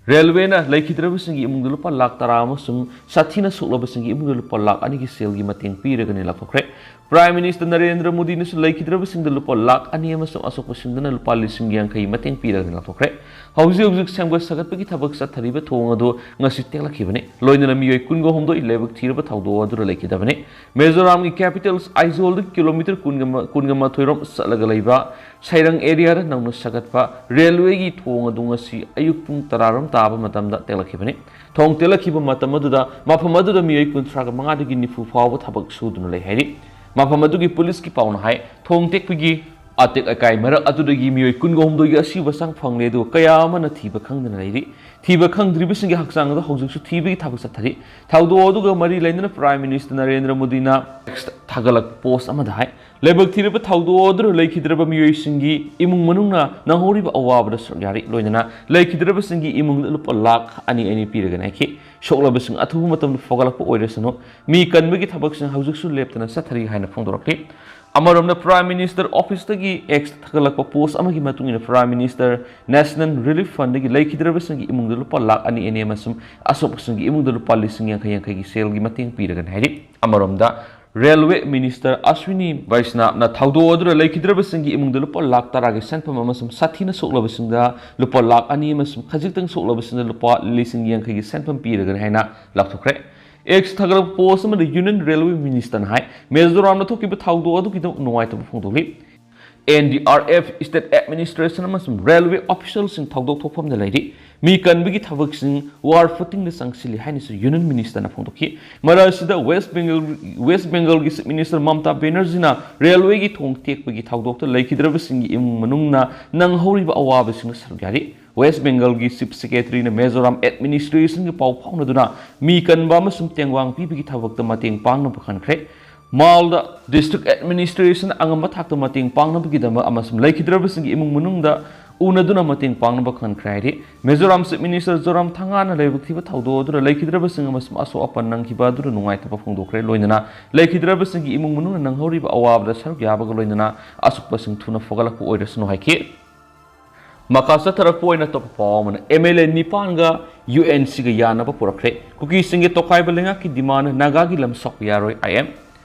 ꯔꯦꯜꯋꯦꯅ ꯂꯩꯈꯤꯗ꯭ꯔꯕꯁꯤꯡꯒꯤ ꯏꯃꯨꯡꯗ ꯂꯨꯄꯥ ꯂꯥꯈ ꯇꯔꯥ ꯑꯃꯁꯨꯡ ꯁꯥꯊꯤꯅ ꯁꯣꯛꯂꯕꯁꯤꯡꯒꯤ ꯏꯃꯨꯡꯗ ꯂꯨꯄꯥ ꯂꯥꯈ ꯑꯅꯤꯒꯤ ꯁꯦꯜꯒꯤ ꯃꯇꯦꯡ ꯄꯤꯔꯒꯅꯤ ꯂꯥꯎꯊꯣꯛꯈ꯭ꯔꯦ꯫ ꯄ꯭ꯔꯥꯏꯝ ꯃꯤꯅꯤꯁꯇꯔ ꯅꯔꯦꯟꯗ꯭ꯔ ꯃꯣꯗꯤꯅꯁꯨ ꯂꯩꯈꯤꯗ꯭ꯔꯕꯁꯤꯡꯗ ꯂꯨꯄꯥ ꯂꯥꯈ ꯑꯅꯤ ꯑꯃꯁꯨꯡ ꯑꯁꯣꯛꯄꯁꯤꯡꯗꯅ ꯂꯨꯄꯥ ꯂꯤꯁꯤꯡ ꯌꯥꯡꯈꯩ ꯃꯇꯦꯡ ꯄꯤꯔꯒꯅꯤ ꯂꯥꯎꯊꯣꯛꯈ꯭ꯔꯦ꯫ ꯍꯧꯖꯤꯛ ꯍꯧꯖꯤꯛ ꯁꯦꯝꯒꯠ ꯁꯥꯒꯠꯄꯒꯤ ꯊꯕꯛ ꯆꯠꯊꯔꯤꯕ ꯊꯣꯡ ꯑꯗꯨ ꯉꯁꯤ ꯇꯦꯛꯂꯛꯈꯤꯕꯅꯤ꯫ ꯂꯣꯏꯅꯅ ꯃꯤꯑꯣꯏ ꯀꯨꯟꯒ ꯍꯨꯝꯗꯣꯏ ꯂꯥꯏꯕꯛ ꯊꯤꯔꯕ ꯊꯧꯗꯣꯛ ꯑꯗꯨꯗ ꯂꯩꯈꯤꯗꯕꯅꯤ꯫ ꯃꯤꯖꯣꯔꯥꯝꯒꯤ ꯀꯦꯄꯤꯇꯦꯜ ꯑꯥꯏꯖꯣꯜꯗꯒꯤ ꯀꯤꯂꯣꯃꯤꯇꯔ ꯀꯨꯟꯒ ꯃ-, ꯀꯨꯟꯒ ꯃꯥꯊꯣꯏ ꯔꯣꯝ ꯆꯠꯂꯒ ꯂꯩꯕ ꯁꯩꯔꯪ ꯑꯦꯔꯤꯌꯥꯗ ꯅꯧꯅ ꯁꯥꯒꯠꯄ ꯔꯦꯜꯋꯦꯒꯤ ꯊꯣꯡ ꯑꯗꯨ ꯉꯁꯤ ꯑꯌꯨꯛ ꯄꯨꯡ ꯇꯔꯥ ꯔꯣꯝ ꯇꯥꯕ ꯃꯇꯝꯗ ꯇꯦꯛꯂꯛꯈꯤꯕꯅꯤ꯫ ꯊꯣꯡ ꯇꯦꯛꯂꯛꯈꯤꯕ ꯃꯇꯝ ꯑꯗꯨꯗ ꯃꯐꯝ ꯑꯗꯨꯗ ꯃꯤꯑꯣꯏ ꯀꯨꯟꯊ꯭ꯔꯥꯒ ꯃꯉꯥꯗꯒꯤ ꯅꯤꯐꯨ ꯐꯥꯎꯕ ꯊꯕꯛ ꯁꯨꯗꯨꯅ ꯂꯩ ꯍꯥꯏꯔꯤ꯫ ꯃꯐꯝ ꯑꯗꯨꯒꯤ ꯄꯨꯂꯤꯁꯀꯤ ꯄꯥꯎꯅ ꯍꯥꯏ, ꯊꯣꯡ ꯇꯦꯛꯄꯒꯤ ꯑꯇꯦꯛ ꯑꯀꯥꯏ ꯃꯔꯛ ꯑꯗꯨꯗꯒꯤ ꯃꯤꯑꯣꯏ ꯀꯨꯟꯒ ꯍꯨꯝꯗꯣꯏꯒꯤ ꯑꯁꯤꯕ ꯆꯥꯡ ꯐꯪꯂꯦ, ꯑꯗꯨꯒ ꯀꯌꯥ ꯑꯃꯅ ꯊꯤꯕ ꯈꯪꯗꯅ ꯂꯩꯔꯤ꯫ ꯊꯤꯕ ꯈꯪꯗ꯭ꯔꯤꯕꯁꯤꯡꯒꯤ ꯍꯛꯆꯥꯡ ꯑꯗꯨ ꯍꯧꯖꯤꯛꯁꯨ ꯊꯤꯕꯒꯤ ꯊꯕꯛ ꯆꯠꯊꯔꯤ꯫ ꯊꯧꯗꯣꯛ ꯑꯗꯨꯒ ꯃꯔꯤ ꯂꯩꯅꯅ ꯄ꯭ꯔꯥꯏꯝ ꯃꯤꯅꯤꯁꯇꯔ ꯅꯔꯦꯟꯗ꯭ꯔ ꯃꯣꯗꯤꯅ X ꯊꯥꯒꯠꯂꯛꯄ ꯄꯣꯁ ꯑꯃꯗ ꯍꯥꯏ, ꯂꯥꯏꯕꯛ ꯊꯤꯔꯕ ꯊꯧꯗꯣꯛ ꯑꯗꯨꯗ ꯂꯩꯈꯤꯗ꯭ꯔꯕ ꯃꯤꯑꯣꯏꯁꯤꯡꯒꯤ ꯏꯃꯨꯡ ꯃꯅꯨꯡꯅ ꯅꯪꯍꯧꯔꯤꯕ ꯑꯋꯥꯕꯗ ꯁꯔꯨꯛ ꯌꯥꯔꯤ, ꯂꯣꯏꯅꯅ ꯂꯩꯈꯤꯗ꯭ꯔꯕꯁꯤꯡꯒꯤ ꯏꯃꯨꯡꯗ ꯂꯨꯄꯥ ꯂꯥꯈ ꯑꯅꯤ ꯑꯅꯤ ꯄꯤꯔꯒꯅꯤ ꯍꯥꯏꯈꯤ꯫ ꯁꯣꯛꯂꯕꯁꯤꯡ ꯑꯊꯨꯕ ꯃꯇꯝꯗ ꯐꯒꯠꯂꯛꯄ ꯑꯣꯏꯔꯁꯅꯨ꯫ ꯃꯤ ꯀꯟꯕꯒꯤ ꯊꯕꯛꯁꯤꯡ ꯍꯧꯖꯤꯛꯁꯨ ꯂꯦꯞꯇꯅ ꯆꯠꯊꯔꯤ ꯍꯥꯏꯅ ꯐꯣꯡꯗꯣꯔꯛꯂꯤ꯫ ꯑꯃꯔꯣꯝꯗ, ꯄ꯭ꯔꯥꯏꯝ ꯃꯤꯅꯤꯁꯇꯔ ꯑꯣꯐꯤꯁꯇꯒꯤ X ꯊꯥꯒꯠꯂꯛꯄ ꯄꯣꯁ ꯑꯃꯒꯤ ꯃꯇꯨꯡ ꯏꯟꯅ, ꯄ꯭ꯔꯥꯏꯝ ꯃꯤꯅꯤꯁꯇꯔ ꯅꯦꯁꯅꯦꯜ ꯔꯤꯂꯤꯐ ꯐꯟꯗꯒꯤ ꯂꯩꯈꯤꯗ꯭ꯔꯕꯁꯤꯡꯒꯤ ꯏꯃꯨꯡꯗ ꯂꯨꯄꯥ ꯂꯥꯈ ꯑꯅꯤ ꯑꯅꯤ ꯑꯃꯁꯨꯡ ꯑꯁꯣꯛꯄꯁꯤꯡꯒꯤ ꯏꯃꯨꯡꯗ ꯂꯨꯄꯥ ꯂꯤꯁꯤꯡ ꯌꯥꯡꯈꯩ ꯌꯥꯡꯈꯩꯒꯤ ꯁꯦꯜꯒꯤ ꯃꯇꯦꯡ ꯄꯤꯔꯒꯅꯤ ꯍꯥꯏꯔꯤ꯫ ꯑꯃꯔꯣꯝꯗ, Railway Minister Ashwini Vaishnaw ꯅ ꯊꯧꯗꯣꯛ ꯑꯗꯨꯗ ꯂꯩꯈꯤꯗ꯭ꯔꯕꯁꯤꯡꯒꯤ ꯏꯃꯨꯡꯗ ꯂꯨꯄꯥ ꯂꯥꯈ ꯇꯔꯥꯒꯤ ꯁꯦꯟꯐꯝ ꯑꯃꯁꯨꯡ ꯁꯥꯊꯤꯅ ꯁꯣꯛꯂꯕꯁꯤꯡꯗ ꯂꯨꯄꯥ ꯂꯥꯈ ꯑꯅꯤ ꯑꯃꯁꯨꯡ ꯈꯖꯤꯛꯇꯪ ꯁꯣꯛꯂꯕꯁꯤꯡꯗ ꯂꯨꯄꯥ ꯂꯤꯁꯤꯡ ꯌꯥꯡꯈꯩꯒꯤ ꯁꯦꯟꯐꯝ ꯄꯤꯔꯒꯅꯤ ꯍꯥꯏꯅ ꯂꯥꯎꯊꯣꯛꯈ꯭ꯔꯦ꯫ X ꯊꯥꯒꯠꯂꯛꯄ ꯄꯣꯁ ꯑꯃꯗ Union Railway Minister ꯅ ꯍꯥꯏ, ꯃꯤꯖꯣꯔꯥꯝꯗ ꯊꯣꯛꯈꯤꯕ ꯊꯧꯗꯣꯛ ꯑꯗꯨꯒꯤꯗꯃꯛ ꯅꯨꯡꯉꯥꯏꯇꯕ ꯐꯣꯡꯗꯣꯛꯂꯤ꯫ N D R F, State Administration ꯑꯃꯁꯨꯡ Railway official ꯁꯤꯡ ꯊꯧꯗꯣꯛ ꯊꯣꯛꯐꯝꯗ ꯂꯩꯔꯤ꯫ ꯃꯤ ꯀꯟꯕꯒꯤ ꯊꯕꯛꯁꯤꯡ war footing ꯗ ꯆꯪꯁꯤꯜꯂꯤ ꯍꯥꯏꯅꯁꯨ Union Minister ꯅ ꯐꯣꯡꯗꯣꯛꯈꯤ꯫ ꯃꯔꯛ ꯑꯁꯤꯗ West Bengal, West Bengal ꯒꯤ Chief Minister Mamata Banerjee ꯅ railway ꯒꯤ ꯊꯣꯡ ꯇꯦꯛꯄꯒꯤ ꯊꯧꯗꯣꯛꯇ ꯂꯩꯈꯤꯗ꯭ꯔꯕꯁꯤꯡꯒꯤ ꯏꯃꯨꯡ ꯃꯅꯨꯡꯅ ꯅꯪꯍꯧꯔꯤꯕ ꯑꯋꯥꯕꯁꯤꯡꯗ ꯁꯔꯨꯛ ꯌꯥꯔꯤ꯫ West Bengal ꯒꯤ Chief Secretary ꯅ ꯃꯤꯖꯣꯔꯥꯝ Administration ꯒ ꯄꯥꯎ ꯐꯥꯎꯅꯗꯨꯅ ꯃꯤ ꯀꯟꯕ ꯑꯃꯁꯨꯡ ꯇꯦꯡꯕꯥꯡ ꯄꯤꯕꯒꯤ ꯊꯕꯛꯇ ꯃꯇꯦꯡ ꯄꯥꯡꯅꯕ ꯈꯟꯈ꯭ꯔꯦ꯫ ꯃꯥꯜꯗ District Administration ꯑꯉꯝꯕ ꯊꯥꯛꯇ ꯃꯇꯦꯡ ꯄꯥꯡꯅꯕꯒꯤꯗꯃꯛ ꯑꯃꯁꯨꯡ ꯂꯩꯈꯤꯗ꯭ꯔꯕꯁꯤꯡꯒꯤ ꯏꯃꯨꯡ ꯃꯅꯨꯡꯗ ꯎꯅꯗꯨꯅ ꯃꯇꯦꯡ ꯄꯥꯡꯅꯕ ꯈꯟꯈ꯭ꯔꯦ ꯍꯥꯏꯔꯤ꯫ ꯃꯤꯖꯣꯔꯥꯝ Chief Minister Zoramthanga ꯅ ꯂꯥꯏꯕꯛ ꯊꯤꯕ ꯊꯧꯗꯣꯛ ꯑꯗꯨꯗ ꯂꯩꯈꯤꯗ꯭ꯔꯕꯁꯤꯡ ꯑꯃꯁꯨꯡ ꯑꯁꯣꯛ ꯑꯄꯟ ꯅꯪꯈꯤꯕ ꯑꯗꯨꯗ ꯅꯨꯡꯉꯥꯏꯇꯕ ꯐꯣꯡꯗꯣꯛꯈ꯭ꯔꯦ꯫ ꯂꯣꯏꯅꯅ ꯂꯩꯈꯤꯗ꯭ꯔꯕꯁꯤꯡꯒꯤ ꯏꯃꯨꯡ ꯃꯅꯨꯡꯅ ꯅꯪꯍꯧꯔꯤꯕ ꯑꯋꯥꯕꯗ ꯁꯔꯨꯛ ꯌꯥꯕꯒ ꯂꯣꯏꯅꯅ ꯑꯁꯣꯛꯄꯁꯤꯡ ꯊꯨꯅ ꯐꯒꯠꯂꯛꯄ ꯑꯣꯏꯔꯁꯅꯨ ꯍꯥꯏꯈꯤ꯫ ꯃꯈꯥ ꯆꯠꯊꯔꯛꯄ ꯑꯣꯏꯅ ꯑꯇꯣꯞꯄ ꯄꯥꯎ ꯑꯃꯅ, M L A ꯅꯤꯄꯥꯟꯒ U N C ꯒ ꯌꯥꯅꯕ ꯄꯨꯔꯛꯈ꯭ꯔꯦ꯫ ꯀꯨꯀꯤꯁꯤꯡꯒꯤ ꯇꯣꯈꯥꯏꯕ ꯂꯩꯉꯥꯛꯀꯤ demand ꯅꯥꯒꯥꯒꯤ ꯂꯝ ꯁꯣꯛꯄ ꯌꯥꯔꯣꯏ, I M꯫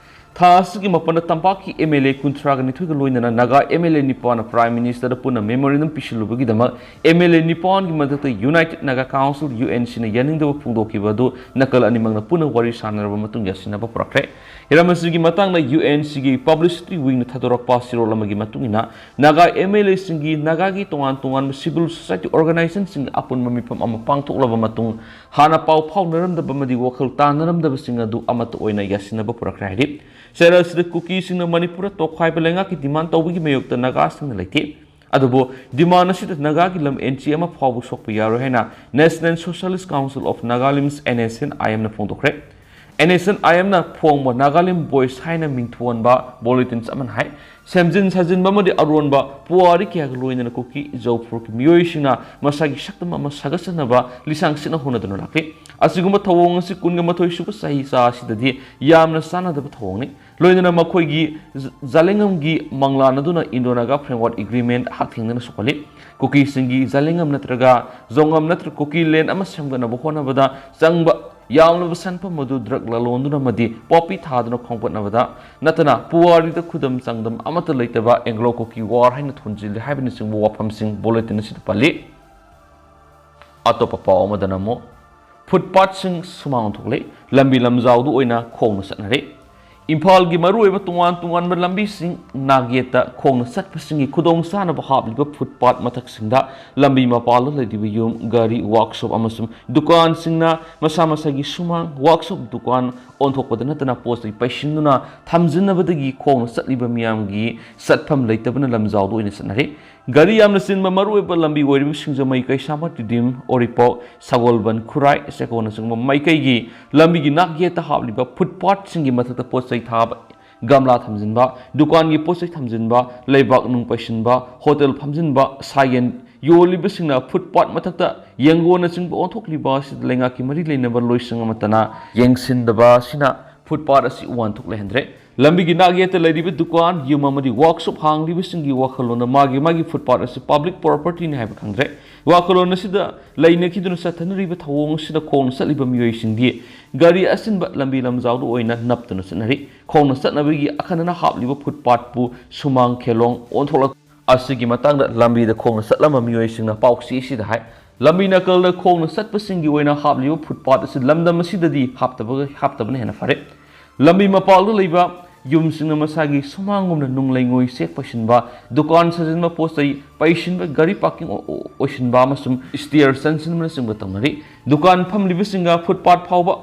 ꯊꯥ ꯑꯁꯤꯒꯤ ꯃꯥꯄꯟꯗ ꯇꯝꯄꯥꯛꯀꯤ M L A ꯀꯨꯟꯊ꯭ꯔꯥꯒ ꯅꯤꯊꯣꯏꯒ ꯂꯣꯏꯅꯅ Naga M L A ꯅꯤꯄꯥꯟꯅ Prime Minister ꯗ ꯄꯨꯟꯅ memorandum ꯄꯤꯁꯤꯜꯂꯨꯕꯒꯤꯗꯃꯛ M L A ꯅꯤꯄꯥꯟꯒꯤ ꯃꯊꯛꯇ United Naga Council, U N C ꯅ ꯌꯥꯅꯤꯡꯗꯕ ꯐꯣꯡꯗꯣꯛꯈꯤꯕ ꯑꯗꯨ ꯅꯥꯀꯜ ꯑꯅꯤꯃꯛꯅ ꯄꯨꯟꯅ ꯋꯥꯔꯤ ꯁꯥꯟꯅꯔꯕ ꯃꯇꯨꯡ ꯌꯥꯁꯤꯟꯅꯕ ꯄꯨꯔꯛꯈ꯭ꯔꯦ꯫ ꯍꯤꯔꯝ ꯑꯁꯤꯒꯤ ꯃꯇꯥꯡꯗ U N C ꯒꯤ publicity wing ꯅ ꯊꯥꯗꯣꯔꯛꯄ ꯆꯦꯔꯣꯜ ꯑꯃꯒꯤ ꯃꯇꯨꯡ ꯏꯟꯅ, ꯅꯥꯒꯥ M L A ꯁꯤꯡꯒꯤ ꯅꯥꯒꯥꯒꯤ ꯇꯣꯉꯥꯟ ꯇꯣꯉꯥꯟꯕ civil society organization ꯁꯤꯡꯒ ꯑꯄꯨꯟꯕ ꯃꯤꯐꯝ ꯑꯃ ꯄꯥꯡꯊꯣꯛꯂꯕ ꯃꯇꯨꯡ, ꯍꯥꯟꯅ ꯄꯥꯎ ꯐꯥꯎꯅꯔꯝꯗꯕ ꯑꯃꯗꯤ ꯋꯥꯈꯜ ꯇꯥꯅꯔꯝꯗꯕꯁꯤꯡ ꯑꯗꯨ ꯑꯃꯠꯇ ꯑꯣꯏꯅ ꯌꯥꯁꯤꯟꯅꯕ ꯄꯨꯔꯛꯈ꯭ꯔꯦ ꯍꯥꯏꯔꯤ꯫ ꯆꯦꯔꯣꯜ ꯑꯁꯤꯗ ꯀꯨꯀꯤꯁꯤꯡꯅ ꯃꯅꯤꯄꯨꯔꯗ ꯇꯣꯈꯥꯏꯕ ꯂꯩꯉꯥꯛꯀꯤ demand ꯇꯧꯕꯒꯤ ꯃꯥꯌꯣꯛꯇ ꯅꯥꯒꯥꯁꯤꯡꯅ ꯂꯩꯇꯦ꯫ ꯑꯗꯨꯕꯨ demand ꯑꯁꯤꯗ ꯅꯥꯒꯥꯒꯤ ꯂꯝ ꯏꯟꯆꯤ ꯑꯃ ꯐꯥꯎꯕ ꯁꯣꯛꯄ ꯌꯥꯔꯣꯏ ꯍꯥꯏꯅ National Socialist Council of Nagalim, N S N I M ꯅ ꯐꯣꯡꯗꯣꯛꯈ꯭ꯔꯦ꯫ N S N I M ꯅ ꯐꯣꯡꯕ Nagalim Voice ꯍꯥꯏꯅ ꯃꯤꯡꯊꯣꯟꯕ bulletin ꯑꯃꯅ ꯍꯥꯏ, ꯁꯦꯝꯖꯤꯟ ꯁꯥꯖꯤꯟꯕ ꯑꯃꯗꯤ ꯑꯔꯣꯟꯕ ꯄꯨꯋꯥꯔꯤ ꯀꯌꯥꯒ ꯂꯣꯏꯅꯅ ꯀꯨꯀꯤ ꯏꯖꯧ ꯐꯨꯔꯨꯞꯀꯤ ꯃꯤꯑꯣꯏꯁꯤꯡꯅ ꯃꯁꯥꯒꯤ ꯁꯛꯇꯝ ꯑꯃ ꯁꯥꯒꯠꯆꯅꯕ ꯂꯤꯁꯥꯡ ꯁꯤꯠꯅ ꯍꯣꯠꯅꯗꯨꯅ ꯂꯥꯛꯂꯤ꯫ ꯑꯁꯤꯒꯨꯝꯕ ꯊꯧꯑꯣꯡ ꯑꯁꯤ ꯀꯨꯟꯒ ꯃꯥꯊꯣꯏ ꯁꯨꯕ ꯆꯍꯤ ꯆꯥ ꯑꯁꯤꯗꯗꯤ ꯌꯥꯝꯅ ꯆꯥꯟꯅꯗꯕ ꯊꯧꯑꯣꯡꯅꯤ꯫ ꯂꯣꯏꯅꯅ ꯃꯈꯣꯏꯒꯤ ꯖ-, ꯖꯥꯂꯦꯡꯉꯝꯒꯤ ꯃꯪꯂꯥꯟ ꯑꯗꯨꯅ Indo-Naga Framework Agreement ꯍꯛꯊꯦꯡꯅꯅ ꯁꯣꯛꯍꯜꯂꯤ꯫ ꯀꯨꯀꯤꯁꯤꯡꯒꯤ ꯖꯥꯂꯦꯡꯉꯝ ꯅꯠꯇ꯭ꯔꯒ ꯖꯣꯡꯉꯝ ꯅꯠꯇ꯭ꯔꯒ ꯀꯨꯀꯤ land ꯑꯃ ꯁꯦꯝꯒꯠꯅꯕ ꯍꯣꯠꯅꯕꯗ ꯆꯪꯕ ꯌꯥꯝꯂꯕ ꯁꯦꯟꯐꯝ ꯑꯗꯨ drug ꯂꯂꯣꯟꯗꯨꯅ ꯑꯃꯗꯤ poppy ꯊꯥꯗꯨꯅ ꯈꯣꯝꯒꯠꯅꯕꯗ ꯅꯠꯇꯅ ꯄꯨꯋꯥꯔꯤꯗ ꯈꯨꯗꯝ ꯆꯥꯡꯗꯝ ꯑꯃꯠꯇ ꯂꯩꯇꯕ Anglo-Kuki War ꯍꯥꯏꯅ ꯊꯣꯟꯖꯤꯜꯂꯤ ꯍꯥꯏꯕꯅꯆꯤꯡꯕ ꯋꯥꯐꯝꯁꯤꯡ bulletin ꯑꯁꯤꯗ ꯄꯜꯂꯤ꯫ ꯑꯇꯣꯞꯄ ꯄꯥꯎ ꯑꯃꯗꯅ ꯑꯃꯨꯛ footpathꯁꯤꯡ ꯁꯨꯃꯥꯡ ꯊꯣꯛꯂꯦ꯫ ꯂꯝꯕꯤ ꯂꯝꯖꯥꯎꯗ ꯑꯣꯏꯅ ꯈꯣꯡꯅ ꯆꯠꯅꯔꯦ꯫ ꯏꯝꯐꯥꯜꯒꯤ ꯃꯔꯨꯑꯣꯏꯕ ꯇꯣꯉꯥꯟ ꯇꯣꯉꯥꯟꯕ ꯂꯝꯕꯤꯁꯤꯡ ꯅꯥꯛꯌꯦꯠꯇ ꯈꯣꯡꯅ ꯆꯠꯄꯁꯤꯡꯒꯤ ꯈꯨꯗꯣꯡ ꯆꯥꯅꯕ ꯍꯥꯞꯂꯤꯕ footpath ꯃꯊꯛꯁꯤꯡꯗ ꯂꯝꯕꯤ ꯃꯄꯥꯜꯗ ꯂꯩꯔꯤꯕ ꯌꯨꯝ, ꯒꯥꯔꯤ, workshop ꯑꯃꯁꯨꯡ ꯗꯨꯀꯥꯟꯁꯤꯡꯅ ꯃꯁꯥ ꯃꯁꯥꯒꯤ ꯁꯨꯃꯥꯡ, workshop, ꯗꯨꯀꯥꯟ ꯑꯣꯟꯊꯣꯛꯄꯗ ꯅꯠꯇꯅ ꯄꯣꯠ ꯆꯩ ꯄꯩꯁꯤꯟꯗꯨꯅ ꯊꯝꯖꯤꯟꯅꯕꯗꯒꯤ ꯈꯣꯡꯅ ꯆꯠꯂꯤꯕ ꯃꯤꯌꯥꯝꯒꯤ ꯆꯠꯐꯝ ꯂꯩꯇꯕꯅ ꯂꯝꯖꯥꯎꯗ ꯑꯣꯏꯅ ꯆꯠꯅꯔꯤ꯫ ꯒꯥꯔꯤ ꯌꯥꯝꯅ ꯆꯤꯟꯕ ꯃꯔꯨꯑꯣꯏꯕ ꯂꯝꯕꯤ ꯑꯣꯏꯔꯤꯕ ꯁꯤꯡꯖꯃꯩ, ꯀꯩꯁꯥꯝꯄꯥꯠ, ꯇꯤꯗꯤꯝ, ꯎꯔꯤꯄꯣꯛ, ꯁꯒꯣꯜꯕꯟ, ꯈꯨꯔꯥꯏ, ꯆꯦꯛꯀꯣꯟꯅꯆꯤꯡꯕ ꯃꯥꯏꯀꯩꯒꯤ ꯂꯝꯕꯤꯒꯤ ꯅꯥꯛꯌꯦꯠꯇ ꯍꯥꯞꯂꯤꯕ footpathꯁꯤꯡꯒꯤ ꯃꯊꯛꯇ ꯄꯣꯠ ꯆꯩ ꯊꯥꯕ, ꯒꯝꯂꯥ ꯊꯝꯖꯤꯟꯕ, ꯗꯨꯀꯥꯟꯒꯤ ꯄꯣꯠ ꯆꯩ ꯊꯝꯖꯤꯟꯕ, ꯂꯩꯕꯥꯛ ꯅꯨꯡ ꯄꯩꯁꯤꯟꯕ, hotel ꯐꯝꯖꯤꯟꯕ, ꯁꯥ ꯌꯦꯟ ꯌꯣꯜꯂꯤꯕꯁꯤꯡꯅ footpath ꯃꯊꯛꯇ ꯌꯦꯡꯒꯣꯟꯅꯆꯤꯡꯕ ꯑꯣꯟꯊꯣꯛꯂꯤꯕ ꯑꯁꯤꯗ ꯂꯩꯉꯥꯛꯀꯤ ꯃꯔꯤ ꯂꯩꯅꯕ ꯂꯣꯏꯁꯪ ꯑꯃꯠꯇꯅ ꯌꯦꯡꯁꯤꯟꯗꯕ ꯑꯁꯤꯅ footpath ꯑꯁꯤ ꯋꯥꯟꯊꯣꯛ ꯂꯩꯍꯟꯗ꯭ꯔꯦ꯫ ꯂꯝꯕꯤꯒꯤ ꯅꯥꯛꯌꯦꯠꯇ ꯂꯩꯔꯤꯕ ꯗꯨꯀꯥꯟ, ꯌꯨꯝ ꯑꯃꯗꯤ workshop ꯍꯥꯡꯂꯤꯕꯁꯤꯡꯒꯤ ꯋꯥꯈꯜꯂꯣꯟꯗ ꯃꯥꯒꯤ ꯃꯥꯒꯤ footpath ꯑꯁꯤ public propertyꯅꯤ ꯍꯥꯏꯕ ꯈꯪꯗ꯭ꯔꯦ꯫ ꯋꯥꯈꯜꯂꯣꯟ ꯑꯁꯤꯗ ꯂꯩꯅꯈꯤꯗꯨꯅ ꯆꯠꯊꯅꯔꯤꯕ ꯊꯧꯑꯣꯡ ꯑꯁꯤꯗ ꯈꯣꯡꯅ ꯆꯠꯂꯤꯕ ꯃꯤꯑꯣꯏꯁꯤꯡꯗꯤ ꯒꯥꯔꯤ ꯑꯆꯤꯟꯕ ꯂꯝꯕꯤ ꯂꯝꯖꯥꯎꯗ ꯑꯣꯏꯅ ꯅꯞꯇꯨꯅ ꯆꯠꯅꯔꯤ꯫ ꯈꯣꯡꯅ ꯆꯠꯅꯕꯒꯤ ꯑꯈꯟꯅꯅ ꯍꯥꯞꯂꯤꯕ footpathꯄꯨ ꯁꯨꯃꯥꯡ ꯈꯦꯂꯣꯡ ꯑꯣꯟꯊꯣꯛꯂꯛ ꯑꯁꯤꯒꯤ ꯃꯇꯥꯡꯗ ꯂꯝꯕꯤꯗ ꯈꯣꯡꯅ ꯆꯠꯂꯝꯕ ꯃꯤꯑꯣꯏꯁꯤꯡꯅ ꯄꯥꯎꯆꯦꯁꯤꯗ ꯍꯥꯏ, ꯂꯝꯕꯤ ꯅꯥꯀꯜꯗ ꯈꯣꯡꯅ ꯆꯠꯄꯁꯤꯡꯒꯤ ꯑꯣꯏꯅ ꯍꯥꯞꯂꯤꯕ footpath ꯑꯁꯤ ꯂꯝꯗꯝ ꯑꯁꯤꯗꯗꯤ ꯍꯥꯞꯇꯕ, ꯍꯥꯞꯇꯕꯅ ꯍꯦꯟꯅ ꯐꯔꯦ꯫ ꯂꯝꯕꯤ ꯃꯄꯥꯜꯗ ꯂꯩꯕ ꯌꯨꯝꯁꯤꯡꯅ ꯃꯁꯥꯒꯤ ꯁꯨꯃꯥꯡꯒꯨꯝꯅ ꯅꯨꯡ ꯂꯩꯉꯣꯏ ꯆꯦꯛ ꯄꯩꯁꯤꯟꯕ, ꯗꯨꯀꯥꯟ ꯁꯥꯖꯤꯟꯕ, ꯄꯣꯠ ꯆꯩ ꯄꯩꯁꯤꯟꯕ, ꯒꯥꯔꯤ parking ꯑꯣ-, ꯑꯣ-, ꯑꯣꯏꯁꯤꯟꯕ ꯑꯃꯁꯨꯡ stair ꯆꯟꯁꯤꯟꯕꯅꯆꯤꯡꯕ ꯇꯧꯅꯔꯤ꯫ ꯗꯨꯀꯥꯟ ꯐꯝꯂꯤꯕꯁꯤꯡꯒ footpath ꯐꯥꯎꯕ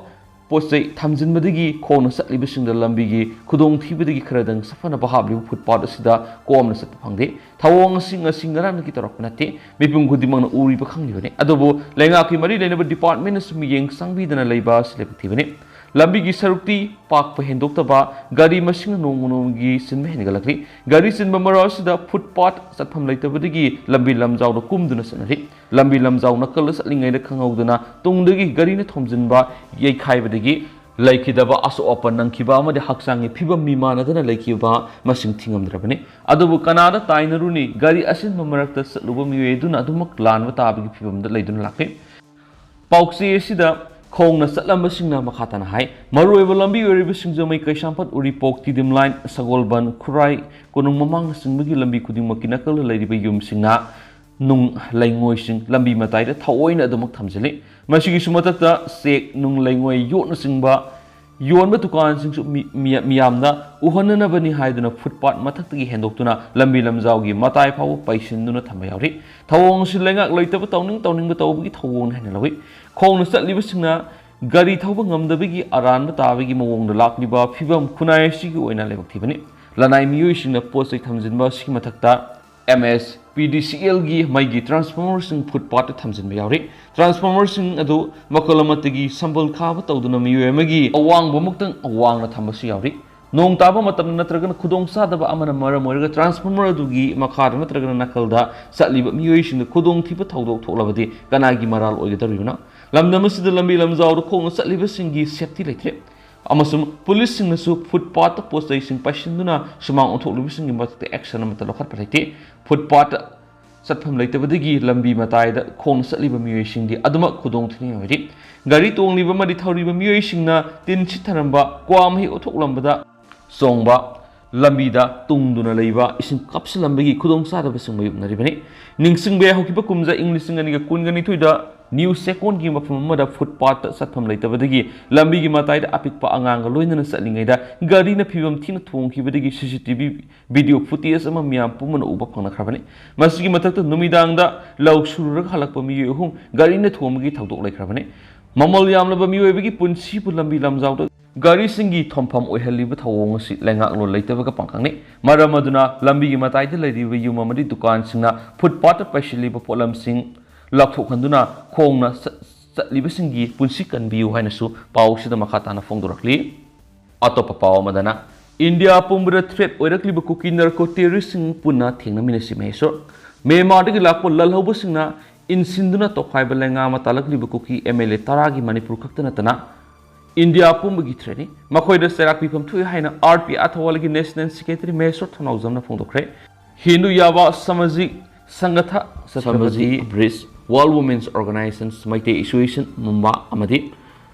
ꯄꯣꯠ ꯆꯩ ꯊꯝꯖꯤꯟꯕꯗꯒꯤ ꯈꯣꯡꯅ ꯆꯠꯂꯤꯕꯁꯤꯡꯗ ꯂꯝꯕꯤꯒꯤ ꯈꯨꯗꯣꯡꯊꯤꯕꯗꯒꯤ ꯈꯔꯗꯪ ꯁꯥꯐꯅꯕ ꯍꯥꯞꯂꯤꯕ footpath ꯑꯁꯤꯗ ꯀꯣꯝꯅ ꯆꯠꯄ ꯐꯪꯗꯦ꯫ ꯊꯧꯑꯣꯡ ꯑꯁꯤ ꯉꯁꯤ ꯉꯔꯥꯡꯗꯒꯤ ꯇꯧꯔꯛꯄ ꯅꯠꯇꯦ꯫ ꯃꯤꯄꯨꯝ ꯈꯨꯗꯤꯡꯃꯛꯅ ꯎꯔꯤꯕ ꯈꯪꯂꯤꯕꯅꯤ꯫ ꯑꯗꯨꯕꯨ ꯂꯩꯉꯥꯛꯀꯤ ꯃꯔꯤ ꯂꯩꯅꯕ departmentꯅꯁꯨ ꯃꯤꯠꯌꯦꯡ ꯆꯪꯕꯤꯗꯅ ꯂꯩꯕ ꯑꯁꯤ ꯂꯥꯏꯕꯛ ꯊꯤꯕꯅꯤ꯫ ꯂꯝꯕꯤꯒꯤ ꯁꯔꯨꯛꯇꯤ ꯄꯥꯛꯄ ꯍꯦꯟꯗꯣꯛꯇꯕ, ꯒꯥꯔꯤ ꯃꯁꯤꯡꯅ ꯅꯣꯡꯃ ꯅꯣꯡꯃꯒꯤ ꯆꯤꯟꯕ ꯍꯦꯟꯒꯠꯂꯛꯂꯤ꯫ ꯒꯥꯔꯤ ꯆꯤꯟꯕ ꯃꯔꯛ ꯑꯁꯤꯗ ꯐꯨꯠꯄꯥꯠ ꯆꯠꯐꯝ ꯂꯩꯇꯕꯗꯒꯤ ꯂꯝꯕꯤ ꯂꯝꯖꯥꯎꯗ ꯀꯨꯝꯗꯨꯅ ꯆꯠꯅꯔꯤ꯫ ꯂꯝꯕꯤ ꯂꯝꯖꯥꯎ ꯅꯥꯀꯜꯗ ꯆꯠꯂꯤꯉꯩꯗ ꯈꯪꯍꯧꯗꯅ ꯇꯨꯡꯗꯒꯤ ꯒꯥꯔꯤꯅ ꯊꯣꯝꯖꯤꯟꯕ, ꯌꯩꯈꯥꯏꯕꯗꯒꯤ ꯂꯩꯈꯤꯗꯕ, ꯑꯁꯣꯛ ꯑꯄꯟ ꯅꯪꯈꯤꯕ ꯑꯃꯗꯤ ꯍꯛꯆꯥꯡꯒꯤ ꯐꯤꯕꯝ ꯃꯤꯃꯥꯟꯅꯗꯅ ꯂꯩꯈꯤꯕ ꯃꯁꯤꯡ ꯊꯤꯉꯝꯗ꯭ꯔꯕꯅꯤ꯫ ꯑꯗꯨꯕꯨ ꯀꯅꯥꯗ ꯇꯥꯏꯅꯔꯨꯅꯤ? ꯒꯥꯔꯤ ꯑꯁꯤꯟꯕ ꯃꯔꯛꯇ ꯆꯠꯂꯨꯕ ꯃꯤꯑꯣꯏ ꯑꯗꯨꯅ ꯑꯗꯨꯃꯛ ꯂꯥꯟꯕ ꯇꯥꯕꯒꯤ ꯐꯤꯕꯝꯗ ꯂꯩꯗꯨꯅ ꯂꯥꯛꯂꯤ꯫ ꯄꯥꯎꯆꯦ ꯑꯁꯤꯗ ꯈꯣꯡꯅ ꯆꯠꯂꯝꯕꯁꯤꯡꯅ ꯃꯈꯥ ꯇꯥꯅ ꯍꯥꯏ, ꯃꯔꯨꯑꯣꯏꯕ ꯂꯝꯕꯤ ꯑꯣꯏꯔꯤꯕ ꯁꯤꯡꯖꯃꯩ ꯀꯩꯁꯥꯝꯄꯥꯠ ꯎꯔꯤꯄꯣꯛ ꯇꯤꯗꯤꯝ ꯂꯥꯏꯟ, ꯁꯒꯣꯜꯕꯟ, ꯈꯨꯔꯥꯏ, ꯀꯣꯅꯨꯡ ꯃꯃꯥꯡꯅꯆꯤꯡꯕꯒꯤ ꯂꯝꯕꯤ ꯈꯨꯗꯤꯡꯃꯛꯀꯤ ꯅꯥꯀꯜꯗ ꯂꯩꯔꯤꯕ ꯌꯨꯝꯁꯤꯡꯅ ꯅꯨꯡ ꯂꯩꯉꯣꯏꯁꯤꯡ ꯂꯝꯕꯤ ꯃꯇꯥꯏꯗ ꯊꯑꯣꯏꯅ ꯑꯗꯨꯃꯛ ꯊꯝꯖꯤꯜꯂꯤ꯫ ꯃꯁꯤꯒꯤꯁꯨ ꯃꯊꯛꯇ ꯆꯦꯛ, ꯅꯨꯡ ꯂꯩꯉꯣꯏ ꯌꯣꯠꯅꯆꯤꯡꯕ ꯌꯣꯟꯕ ꯗꯨꯀꯥꯟꯁꯤꯡꯁꯨ ꯃꯤ-, ꯃꯤ-, ꯃꯤꯌꯥꯝꯅ ꯎꯍꯟꯅꯅꯕꯅꯤ ꯍꯥꯏꯗꯨꯅ ꯐꯨꯠꯄꯥꯠ ꯃꯊꯛꯇꯒꯤ ꯍꯦꯟꯗꯣꯛꯇꯨꯅ ꯂꯝꯕꯤ ꯂꯝꯖꯥꯎꯒꯤ ꯃꯇꯥꯏ ꯐꯥꯎꯕ ꯄꯩꯁꯤꯟꯗꯨꯅ ꯊꯝꯕ ꯌꯥꯎꯔꯤ꯫ ꯊꯧꯑꯣꯡ ꯑꯁꯤ ꯂꯩꯉꯥꯛ ꯂꯩꯇꯕ ꯇꯧꯅꯤꯡ ꯇꯧꯅꯤꯡꯕ ꯇꯧꯕꯒꯤ ꯊꯧꯑꯣꯡꯅꯤ ꯍꯥꯏꯅ ꯂꯧꯏ꯫ ꯈꯣꯡꯅ ꯆꯠꯂꯤꯕꯁꯤꯡꯅ ꯒꯥꯔꯤ ꯊꯧꯕ ꯉꯝꯗꯕꯒꯤ ꯑꯔꯥꯟꯕ ꯇꯥꯕꯒꯤ ꯃꯑꯣꯡꯗ ꯂꯥꯛꯂꯤꯕ ꯐꯤꯕꯝ ꯈꯨꯟꯅꯥꯏ ꯑꯁꯤꯒꯤ ꯑꯣꯏꯅ ꯂꯥꯏꯕꯛ ꯊꯤꯕꯅꯤ꯫ ꯂꯅꯥꯏ ꯃꯤꯑꯣꯏꯁꯤꯡꯅ ꯄꯣꯠ ꯆꯩ ꯊꯝꯖꯤꯟꯕ ꯑꯁꯤꯒꯤ ꯃꯊꯛꯇ ꯑꯦꯝ ꯑꯦꯁ ꯄꯤ ꯗꯤ ꯁꯤ ꯑꯦꯜꯒꯤ ꯃꯩꯒꯤ ꯇ꯭ꯔꯥꯟꯁꯐꯣꯔꯃꯔꯁꯤꯡ ꯐꯨꯠꯄꯥꯠꯇ ꯊꯝꯖꯤꯟꯕ ꯌꯥꯎꯔꯤ꯫ ꯇ꯭ꯔꯥꯟꯁꯐꯣꯔꯃꯔꯁꯤꯡ ꯑꯗꯨ ꯃꯈꯜ ꯑꯃꯠꯇꯒꯤ ꯁꯝꯕꯜ ꯈꯥꯕ ꯇꯧꯗꯨꯅ ꯃꯤꯑꯣꯏ ꯑꯃꯒꯤ ꯑꯋꯥꯡꯕꯃꯨꯛꯇꯪ ꯋꯥꯡꯅ ꯊꯝꯕꯁꯨ ꯌꯥꯎꯔꯤ꯫ ꯅꯣꯡ ꯇꯥꯕ ꯃꯇꯝꯗ ꯅꯠꯇ꯭ꯔꯒꯅ ꯈꯨꯗꯣꯡꯆꯥꯗꯕ ꯑꯃꯅ ꯃꯔꯝ ꯑꯣꯏꯔꯒ ꯇ꯭ꯔꯥꯟꯁꯐꯣꯔꯃꯔ ꯑꯗꯨꯒꯤ ꯃꯈꯥꯗ ꯅꯠꯇ꯭ꯔꯒꯅ ꯅꯥꯀꯜꯗ ꯆꯠꯂꯤꯕ ꯃꯤꯑꯣꯏꯁꯤꯡꯗ ꯈꯨꯗꯣꯡꯊꯤꯕ ꯊꯧꯗꯣꯛ ꯊꯣꯛꯂꯕꯗꯤ ꯀꯅꯥꯒꯤ ꯃꯔꯥꯜ ꯑꯣꯏꯒꯗꯧꯔꯤꯕꯅꯣ? ꯂꯝꯗꯝ ꯑꯁꯤꯗ ꯂꯝꯕꯤ ꯂꯝꯖꯥꯎꯗ ꯈꯣꯡꯅ ꯆꯠꯂꯤꯕꯁꯤꯡꯒꯤ ꯁꯦꯐꯇꯤ ꯂꯩꯇ꯭ꯔꯦ꯫ ꯑꯃꯁꯨꯡ ꯄꯨꯂꯤꯁꯁꯤꯡꯅꯁꯨ ꯐꯨꯠꯄꯥꯠꯇ ꯄꯣꯠ ꯆꯩꯁꯤꯡ ꯄꯩꯁꯤꯟꯗꯨꯅ ꯁꯨꯃꯥꯡ ꯑꯣꯟꯊꯣꯛꯂꯤꯕꯁꯤꯡꯒꯤ ꯃꯊꯛꯇ ꯑꯦꯛꯁꯟ ꯑꯃꯠꯇ ꯂꯧꯈꯠꯄ ꯂꯩꯇꯦ꯫ ꯐꯨꯠꯄꯥꯠꯇ ꯆꯠꯐꯝ ꯂꯩꯇꯕꯗꯒꯤ ꯂꯝꯕꯤ ꯃꯇꯥꯏꯗ ꯈꯣꯡꯅ ꯆꯠꯂꯤꯕ ꯃꯤꯑꯣꯏꯁꯤꯡꯗꯤ ꯑꯗꯨꯃꯛ ꯈꯨꯗꯣꯡ ꯊꯤꯅꯤꯡꯉꯥꯏ ꯑꯣꯏꯔꯤ꯫ ꯒꯥꯔꯤ ꯇꯣꯡꯂꯤꯕ ꯑꯃꯗꯤ ꯊꯧꯔꯤꯕ ꯃꯤꯑꯣꯏꯁꯤꯡꯅ ꯇꯤꯟ ꯁꯤꯠꯊꯔꯝꯕ, ꯀ꯭ꯋꯥ ꯃꯍꯤ ꯑꯣꯟꯊꯣꯛꯂꯝꯕꯗ ꯆꯣꯡꯕ, ꯂꯝꯕꯤꯗ ꯇꯨꯡꯗꯨꯅ ꯂꯩꯕ ꯏꯁꯤꯡ ꯀꯥꯞꯁꯤꯜꯂꯝꯕꯒꯤ ꯈꯨꯗꯣꯡꯆꯥꯗꯕꯁꯨ ꯃꯥꯌꯣꯛꯅꯔꯤꯕꯅꯤ꯫ ꯅꯤꯡꯁꯤꯡꯕ ꯌꯥꯏ, ꯍꯧꯈꯤꯕ ꯀꯨꯝꯖꯥ ꯏꯪ ꯂꯤꯁꯤꯡ ꯑꯅꯤꯒ ꯀꯨꯟꯒ ꯅꯤꯊꯣꯏꯗ ꯅ꯭ꯌꯨ ꯆꯦꯛꯀꯣꯟꯒꯤ ꯃꯐꯝ ꯑꯃꯗ ꯐꯨꯠꯄꯥꯠꯇ ꯆꯠꯐꯝ ꯂꯩꯇꯕꯗꯒꯤ ꯂꯝꯕꯤꯒꯤ ꯃꯇꯥꯏꯗ ꯑꯄꯤꯛꯄ ꯑꯉꯥꯡꯒ ꯂꯣꯏꯅꯅ ꯆꯠꯂꯤꯉꯩꯗ ꯒꯥꯔꯤꯅ ꯐꯤꯕꯝ ꯊꯤꯅ ꯊꯣꯡꯈꯤꯕꯗꯒꯤ ꯁꯤ C T V video footage ꯑꯃ ꯃꯤꯌꯥꯝ ꯄꯨꯝꯕꯅ ꯎꯕ ꯐꯪꯅꯈ꯭ꯔꯕꯅꯤ꯫ ꯃꯁꯤꯒꯤ ꯃꯊꯛꯇ ꯅꯨꯃꯤꯗꯥꯡꯗ ꯂꯧ ꯁꯨꯔꯨꯔꯒ ꯍꯜꯂꯛꯄ ꯃꯤꯑꯣꯏ ꯑꯍꯨꯝ ꯒꯥꯔꯤꯅ ꯊꯣꯝꯕꯒꯤ ꯊꯧꯗꯣꯛ ꯂꯩꯈ꯭ꯔꯕꯅꯤ꯫ ꯃꯃꯜ ꯌꯥꯝꯂꯕ ꯃꯤꯑꯣꯏꯕꯒꯤ ꯄꯨꯟꯁꯤꯕꯨ ꯂꯝꯕꯤ ꯂꯝꯖꯥꯎꯗ ꯒꯥꯔꯤꯁꯤꯡꯒꯤ ꯊꯣꯝꯐꯝ ꯑꯣꯏꯍꯜꯂꯤꯕ ꯊꯧꯑꯣꯡ ꯑꯁꯤ ꯂꯩꯉꯥꯛꯂꯣꯟ ꯂꯩꯇꯕꯒ ꯄꯥꯡꯈꯛꯅꯤ꯫ ꯃꯔꯝ ꯑꯗꯨꯅ ꯂꯝꯕꯤꯒꯤ ꯃꯇꯥꯏꯗ ꯂꯩꯔꯤꯕ ꯌꯨꯝ ꯑꯃꯗꯤ ꯗꯨꯀꯥꯟꯁꯤꯡꯅ ꯐꯨꯠꯄꯥꯠꯇ ꯄꯩꯁꯤꯜꯂꯤꯕ ꯄꯣꯠꯂꯝꯁꯤꯡ ꯂꯧꯊꯣꯛꯍꯟꯗꯨꯅ ꯈꯣꯡꯅ ꯆꯠ-, ꯆꯠꯂꯤꯕꯁꯤꯡꯒꯤ ꯄꯨꯟꯁꯤ ꯀꯟꯕꯤꯌꯨ ꯍꯥꯏꯅꯁꯨ ꯄꯥꯎꯁꯤꯗ ꯃꯈꯥ ꯇꯥꯅ ꯐꯣꯡꯗꯣꯔꯛꯂꯤ꯫ ꯑꯇꯣꯞꯄ ꯄꯥꯎ ꯑꯃꯗꯅ, ꯏꯟꯗꯤꯌꯥ ꯄꯨꯝꯕꯗ threat ꯑꯣꯏꯔꯛꯂꯤꯕ ꯀꯨꯀꯤ narco terroristꯁꯤꯡ ꯄꯨꯟꯅ ꯊꯦꯡꯅꯃꯤꯟꯅꯁꯤ ꯃꯍꯦꯁꯣꯔ꯫ ꯃ꯭ꯌꯥꯟꯃꯥꯔꯗꯒꯤ ꯂꯥꯛꯄ ꯂꯥꯜꯍꯧꯕꯁꯤꯡꯅ ꯏꯟꯁꯤꯟꯗꯨꯅ ꯇꯣꯈꯥꯏꯕ ꯂꯩꯉꯥꯛ ꯑꯃ ꯇꯥꯜꯂꯛꯂꯤꯕ ꯀꯨꯀꯤ MLA ꯇꯔꯥꯒꯤ ꯃꯅꯤꯄꯨꯔ ꯈꯛꯇ ꯅꯠꯇꯅ ꯏꯟꯗꯤꯌꯥ ꯄꯨꯝꯕꯒꯤ threatꯅꯤ꯫ ꯃꯈꯣꯏꯗ ꯆꯩꯔꯥꯛ ꯄꯤꯐꯝ ꯊꯣꯛꯏ ꯍꯥꯏꯅ RPI ꯊꯧꯕꯥꯜꯒꯤ National Secretary ꯃꯍꯦꯁꯣꯔ ꯊꯧꯅꯥꯎꯖꯝꯅ ꯐꯣꯡꯗꯣꯛꯈ꯭ꯔꯦ꯫ ꯍꯤꯟꯗꯨ ꯌꯥꯕ ꯁꯃꯥꯖꯤꯛ ꯁꯪꯒꯊ ꯁꯇ꯭ꯔꯄꯇꯤ ꯁꯃꯥꯖꯤꯛ bridge, World Women's Organizations, Meitei Association ꯃꯨꯝꯕꯥ ꯑꯃꯗꯤ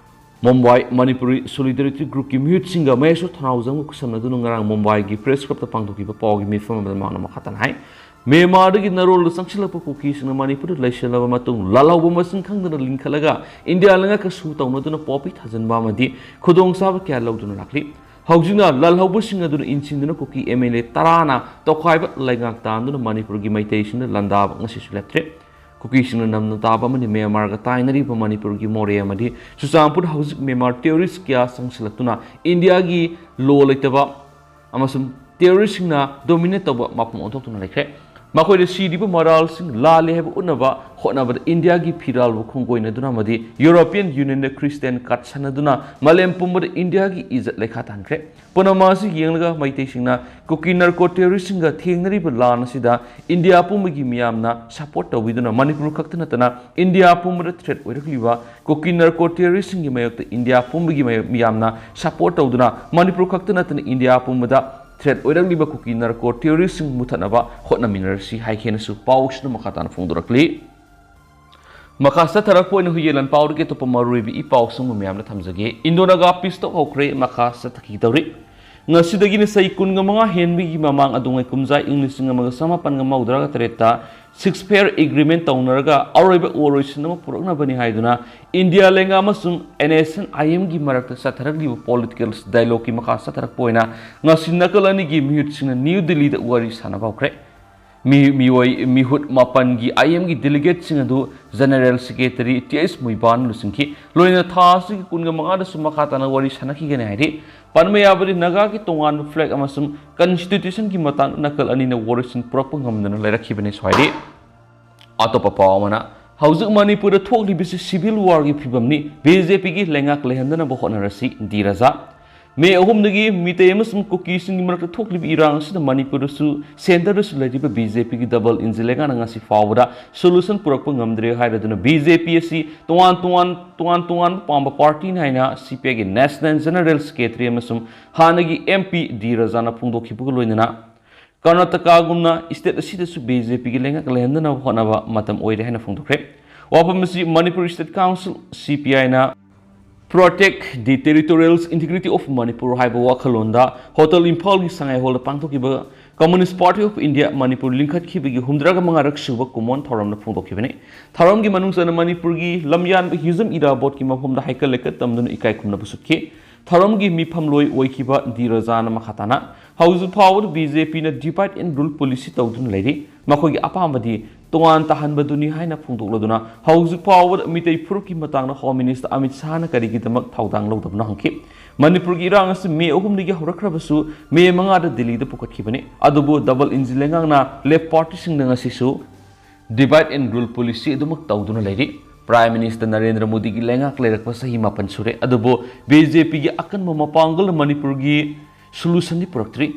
ꯃꯨꯝꯕꯥꯏ ꯃꯅꯤꯄꯨꯔꯤ Solidarity Groupꯀꯤ ꯃꯤꯍꯨꯠꯁꯤꯡꯒ ꯃꯍꯦꯁꯣꯔ ꯊꯧꯅꯥꯎꯖꯝꯒ ꯈꯨꯠꯁꯝꯅꯗꯨꯅ ꯉꯔꯥꯡ ꯃꯨꯝꯕꯥꯏꯒꯤ press clubꯇ ꯄꯥꯡꯊꯣꯛꯈꯤꯕ ꯄꯥꯎꯒꯤ ꯃꯤꯐꯝ ꯑꯃꯗ ꯃꯍꯥꯛꯅ ꯃꯈꯥ ꯇꯥꯅ ꯍꯥꯏ, ꯃ꯭ꯌꯥꯟꯃꯥꯔꯗꯒꯤ ꯅꯥꯔꯣꯜꯗ ꯆꯪꯁꯤꯜꯂꯛꯄ ꯀꯨꯀꯤꯁꯤꯡꯅ ꯃꯅꯤꯄꯨꯔꯗ ꯂꯩꯁꯤꯜꯂꯕ ꯃꯇꯨꯡ ꯂꯥꯜꯍꯧꯕ ꯃꯁꯤꯡ ꯈꯪꯗꯅ ꯂꯤꯡꯈꯠꯂꯒ ꯏꯟꯗꯤꯌꯥ ꯂꯩꯉꯥꯛꯀ ꯁꯨ ꯇꯧꯅꯗꯨꯅ ꯄꯣꯄꯤ ꯊꯥꯖꯤꯟꯕ ꯑꯃꯗꯤ ꯈꯨꯗꯣꯡꯆꯥꯕ ꯀꯌꯥ ꯂꯧꯗꯨꯅ ꯂꯥꯛꯂꯤ꯫ ꯍꯧꯖꯤꯛꯅ ꯂꯥꯜꯍꯧꯕꯁꯤꯡ ꯑꯗꯨꯅ ꯏꯟꯁꯤꯟꯗꯨꯅ ꯀꯨꯀꯤ MLA ꯇꯔꯥꯅ ꯇꯣꯈꯥꯏꯕ ꯂꯩꯉꯥꯛ ꯇꯥꯟꯗꯨꯅ ꯃꯅꯤꯄꯨꯔꯒꯤ ꯃꯩꯇꯩꯁꯤꯡꯗ ꯂꯥꯟꯗꯥꯕ ꯉꯁꯤꯁꯨ ꯂꯦꯞꯇ꯭ꯔꯤ꯫ ꯀꯨꯀꯤꯁꯤꯡꯅ ꯅꯝꯅ ꯇꯥꯕ ꯑꯃꯗꯤ ꯃ꯭ꯌꯥꯟꯃꯥꯔꯒ ꯇꯥꯏꯅꯔꯤꯕ ꯃꯅꯤꯄꯨꯔꯒꯤ ꯃꯣꯔꯦ ꯑꯃꯗꯤ ꯆꯨꯔꯆꯥꯟꯄꯨꯔ ꯍꯧꯖꯤꯛ ꯃ꯭ꯌꯥꯟꯃꯥꯔ terrorist ꯀꯌꯥ ꯆꯪꯁꯤꯜꯂꯛꯇꯨꯅ ꯏꯟꯗꯤꯌꯥꯒꯤ law ꯂꯩꯇꯕ ꯑꯃꯁꯨꯡ terroristꯁꯤꯡꯅ dominate ꯇꯧꯕ ꯃꯐꯝ ꯑꯣꯟꯊꯣꯛꯇꯨꯅ ꯂꯩꯈ꯭ꯔꯦ꯫ ꯃꯈꯣꯏꯗ ꯁꯤꯔꯤꯕ ꯃꯔꯥꯜꯁꯤꯡ ꯂꯥꯜꯂꯦ ꯍꯥꯏꯕ ꯎꯠꯅꯕ ꯍꯣꯠꯅꯕꯗ ꯏꯟꯗꯤꯌꯥꯒꯤ ꯐꯤꯔꯥꯜꯕꯨ ꯈꯣꯡꯒꯣꯏꯅꯗꯨꯅ ꯑꯃꯗꯤ European Unionꯗ Christian card ꯁꯟꯅꯗꯨꯅ ꯃꯥꯂꯦꯝ ꯄꯨꯝꯕꯗ ꯏꯟꯗꯤꯌꯥꯒꯤ ꯏꯖꯠ ꯂꯩꯈꯥ ꯇꯥꯍꯟꯈ꯭ꯔꯦ꯫ ꯄꯨꯝꯅꯃꯛ ꯑꯁꯤ ꯌꯦꯡꯂꯒ ꯃꯩꯇꯩꯁꯤꯡꯅ ꯀꯨꯀꯤ narco terroristꯁꯤꯡꯒ ꯊꯦꯡꯅꯔꯤꯕ ꯂꯥꯟ ꯑꯁꯤꯗ ꯏꯟꯗꯤꯌꯥ ꯄꯨꯝꯕꯒꯤ ꯃꯤꯌꯥꯝꯅ support ꯇꯧꯕꯤꯗꯨꯅ ꯃꯅꯤꯄꯨꯔ ꯈꯛꯇ ꯅꯠꯇꯅ ꯏꯟꯗꯤꯌꯥ ꯄꯨꯝꯕꯗ threat ꯑꯣꯏꯔꯛꯂꯤꯕ ꯀꯨꯀꯤ narco terroristꯁꯤꯡꯒꯤ ꯃꯥꯌꯣꯛꯇ ꯏꯟꯗꯤꯌꯥ ꯄꯨꯝꯕꯒꯤ ꯃꯥꯌꯣꯛ-, ꯃꯤꯌꯥꯝꯅ support ꯇꯧꯗꯨꯅ ꯃꯅꯤꯄꯨꯔ ꯈꯛꯇ ꯅꯠꯇꯅ ꯏꯟꯗꯤꯌꯥ ꯄꯨꯝꯕꯗ threat ꯑꯣꯏꯔꯛꯂꯤꯕ ꯀꯨꯀꯤ narco terroristꯁꯤꯡ ꯃꯨꯊꯠꯅꯕ ꯍꯣꯠꯅꯃꯤꯟꯅꯔꯁꯤ ꯍꯥꯏꯈꯤꯅꯁꯨ ꯄꯥꯎꯁꯤꯅ ꯃꯈꯥ ꯇꯥꯅ ꯐꯣꯡꯗꯣꯔꯛꯂꯤ꯫ ꯃꯈꯥ ꯆꯠꯊꯔꯛꯄ ꯑꯣꯏꯅ ꯍꯨꯏꯌꯦꯟ ꯂꯥꯟ ꯄꯥꯎꯗꯒꯤ ꯑꯇꯣꯞꯄ ꯃꯔꯨꯑꯣꯏꯕ ꯏ ꯄꯥꯎꯁꯤꯡꯕꯨ ꯃꯌꯥꯝꯗ ꯊꯝꯖꯒꯦ꯫ ꯏꯟꯗꯣ ꯅꯥꯒꯥ peace talk ꯍꯧꯈ꯭ꯔꯦ, ꯃꯈꯥ ꯆꯠꯊꯈꯤꯗꯧꯔꯤ꯫ ꯉꯁꯤꯗꯒꯤꯅ ꯆꯍꯤ ꯀꯨꯟꯒ ꯃꯉꯥ ꯍꯦꯟꯕꯒꯤ ꯃꯃꯥꯡ ꯑꯗꯨꯉꯩ ꯀꯨꯝꯖꯥ ꯏꯪ ꯂꯤꯁꯤꯡ ꯑꯃꯒ ꯆꯃꯥꯄꯟꯒ ꯃꯧꯗ꯭ꯔꯥꯒ ꯇꯔꯦꯠꯇ ceasefire agreement ꯇꯧꯅꯔꯒ ꯑꯔꯣꯏꯕ ꯋꯥꯔꯣꯏꯁꯤꯟ ꯑꯃ ꯄꯨꯔꯛꯅꯕꯅꯤ ꯍꯥꯏꯗꯨꯅ ꯏꯟꯗꯤꯌꯥ ꯂꯩꯉꯥꯛ ꯑꯃꯁꯨꯡ NSCN-IMꯒꯤ ꯃꯔꯛꯇ ꯆꯠꯊꯔꯛꯂꯤꯕ political dialogueꯀꯤ ꯃꯈꯥ ꯆꯠꯊꯔꯛꯄ ꯑꯣꯏꯅ ꯉꯁꯤ ꯅꯥꯀꯜ ꯑꯅꯤꯒꯤ ꯃꯤꯍꯨꯠꯁꯤꯡꯅ ꯅ꯭ꯌꯨ ꯗꯤꯜꯂꯤꯗ ꯋꯥꯔꯤ ꯁꯥꯟꯅꯕ ꯍꯧꯈ꯭ꯔꯦ꯫ ꯃꯤ-, ꯃꯤꯑꯣꯏ, ꯃꯤꯍꯨꯠ ꯃꯥꯄꯟꯒꯤ IMꯒꯤ delegateꯁꯤꯡ ꯑꯗꯨ General Secretary T H ꯃꯨꯏꯕꯥꯟ ꯂꯨꯆꯤꯡꯈꯤ꯫ ꯂꯣꯏꯅꯅ ꯊꯥ ꯑꯁꯤꯒꯤ ꯀꯨꯟꯒ ꯃꯉꯥꯗꯁꯨ ꯃꯈꯥ ꯇꯥꯅ ꯋꯥꯔꯤ ꯁꯥꯟꯅꯈꯤꯒꯅꯤ ꯍꯥꯏꯔꯤ꯫ ꯄꯟꯕ ꯌꯥꯕꯗꯤ ꯅꯥꯒꯥꯒꯤ ꯇꯣꯉꯥꯟꯕ flag ꯑꯃꯁꯨꯡ constitutionꯒꯤ ꯃꯇꯥꯡꯗ ꯅꯥꯀꯜ ꯑꯅꯤꯅ ꯋꯥꯔꯣꯏꯁꯤꯟ ꯄꯨꯔꯛꯄ ꯉꯝꯗꯅ ꯂꯩꯔꯛꯈꯤꯕꯅꯤ ꯍꯥꯏꯔꯤ꯫ ꯑꯇꯣꯞꯄ ꯄꯥꯎ ꯑꯃꯅ, ꯍꯧꯖꯤꯛ ꯃꯅꯤꯄꯨꯔꯗ ꯊꯣꯛꯂꯤꯕꯁꯤ civil warꯒꯤ ꯐꯤꯕꯝꯅꯤ꯫ BJPꯒꯤ ꯂꯩꯉꯥꯛ ꯂꯩꯍꯟꯗꯅꯕ ꯍꯣꯠꯅꯔꯁꯤ꯫ ꯗꯤ ꯔꯥꯖꯥ꯫ ꯃꯦ ꯑꯍꯨꯝꯗꯒꯤ ꯃꯤꯇꯩ ꯑꯃꯁꯨꯡ ꯀꯨꯀꯤꯁꯤꯡꯒꯤ ꯃꯔꯛꯇ ꯊꯣꯛꯂꯤꯕ ꯏꯔꯥꯡ ꯑꯁꯤꯗ ꯃꯅꯤꯄꯨꯔꯗꯁꯨ centreꯗꯁꯨ ꯂꯩꯔꯤꯕ BJPꯒꯤ double engine ꯂꯩꯉꯥꯛꯅ ꯉꯁꯤ ꯐꯥꯎꯕꯗ solution ꯄꯨꯔꯛꯄ ꯉꯝꯗ꯭ꯔꯦ ꯍꯥꯏꯔꯗꯨꯅ BJP ꯑꯁꯤ ꯇꯣꯉꯥꯟ ꯇꯣꯉꯥꯟ, ꯇꯣꯉꯥꯟ ꯇꯣꯉꯥꯟꯕ ꯄꯥꯝꯕ partyꯅꯤ ꯍꯥꯏꯅ CPIꯒꯤ National General Secretary ꯑꯃꯁꯨꯡ ꯍꯥꯟꯅꯒꯤ MP ꯗꯤ ꯔꯥꯖꯥꯅ ꯐꯣꯡꯗꯣꯛꯈꯤꯕꯒ ꯂꯣꯏꯅꯅ ꯀꯔꯅꯥꯇꯀꯥꯒꯨꯝꯅ state ꯑꯁꯤꯗꯁꯨ BJPꯒꯤ ꯂꯩꯉꯥꯛ ꯂꯩꯍꯟꯗꯅꯕ ꯍꯣꯠꯅꯕ ꯃꯇꯝ ꯑꯣꯏꯔꯦ ꯍꯥꯏꯅ ꯐꯣꯡꯗꯣꯛꯈ꯭ꯔꯦ꯫ ꯋꯥꯐꯝ ꯑꯁꯤ Manipur State Council, CPIꯅ Protect the Territorial Integrity of Manipur ꯍꯥꯏꯕ ꯋꯥꯈꯜꯂꯣꯟꯗ Hotel ꯏꯝꯐꯥꯜꯒꯤ ꯁꯉꯥꯏ ꯍꯣꯜꯗ ꯄꯥꯡꯊꯣꯛꯈꯤꯕ Communist Party of India Manipur ꯂꯤꯡꯈꯠꯈꯤꯕꯒꯤ ꯍꯨꯝꯗ꯭ꯔꯥꯒ ꯃꯉꯥꯔꯛ ꯁꯨꯕ ꯀꯨꯝꯑꯣꯟ ꯊꯧꯔꯝꯗ ꯐꯣꯡꯗꯣꯛꯈꯤꯕꯅꯤ꯫ ꯊꯧꯔꯝꯒꯤ ꯃꯅꯨꯡ ꯆꯟꯅ ꯃꯅꯤꯄꯨꯔꯒꯤ ꯂꯝꯌꯥꯟꯕ ꯍꯤꯖꯝ ꯏꯔꯥꯕꯣꯠꯀꯤ ꯃꯐꯝꯗ ꯍꯩꯀꯠ ꯂꯩꯀꯠ ꯇꯝꯗꯨꯅ ꯏꯀꯥꯏ ꯈꯨꯝꯅꯕ ꯎꯠꯈꯤ꯫ ꯊꯧꯔꯝꯒꯤ ꯃꯤꯐꯝꯂꯣꯏ ꯑꯣꯏꯈꯤꯕ ꯗꯤ ꯔꯥꯖꯥꯅ ꯃꯈꯥ ꯇꯥꯅ, ꯍꯧꯖꯤꯛ ꯐꯥꯎꯕꯗ BJPꯅ divide and rule policy ꯇꯧꯗꯨꯅ ꯂꯩꯔꯤ꯫ ꯃꯈꯣꯏꯒꯤ ꯑꯄꯥꯝꯕꯗꯤ ꯇꯣꯉꯥꯟ ꯇꯥꯍꯟꯕꯗꯨꯅꯤ ꯍꯥꯏꯅ ꯐꯣꯡꯗꯣꯛꯂꯗꯨꯅ, ꯍꯧꯖꯤꯛ ꯐꯥꯎꯕꯗ ꯃꯤꯇꯩ ꯐꯨꯔꯨꯞꯀꯤ ꯃꯇꯥꯡꯗ Home Minister ꯑꯃꯤꯠ ꯁꯥꯍꯅ ꯀꯔꯤꯒꯤꯗꯃꯛ ꯊꯧꯗꯥꯡ ꯂꯧꯗꯕꯅꯣ ꯍꯪꯈꯤ꯫ ꯃꯅꯤꯄꯨꯔꯒꯤ ꯏꯔꯥꯡ ꯑꯁꯤ ꯃꯦ ꯑꯍꯨꯝꯗꯒꯤ ꯍꯧꯔꯛꯈ꯭ꯔꯕꯁꯨ, ꯃꯦ ꯃꯉꯥꯗ ꯗꯤꯜꯂꯤꯗ ꯄꯨꯈꯠꯈꯤꯕꯅꯤ꯫ ꯑꯗꯨꯕꯨ double engine ꯂꯩꯉꯥꯛꯅ left partyꯁꯤꯡꯅ ꯉꯁꯤꯁꯨ divide and rule policy ꯑꯗꯨꯃꯛ ꯇꯧꯗꯨꯅ ꯂꯩꯔꯤ꯫ Prime Minister ꯅꯔꯦꯟꯗ꯭ꯔ ꯃꯣꯗꯤꯒꯤ ꯂꯩꯉꯥꯛ ꯂꯩꯔꯛꯄ ꯆꯍꯤ ꯃꯥꯄꯟ ꯁꯨꯔꯦ, ꯑꯗꯨꯕꯨ BJPꯒꯤ ꯑꯀꯟꯕ ꯃꯄꯥꯡꯒꯜꯅ ꯃꯅꯤꯄꯨꯔꯒꯤ solutionꯗꯤ ꯄꯨꯔꯛꯇ꯭ꯔꯤ꯫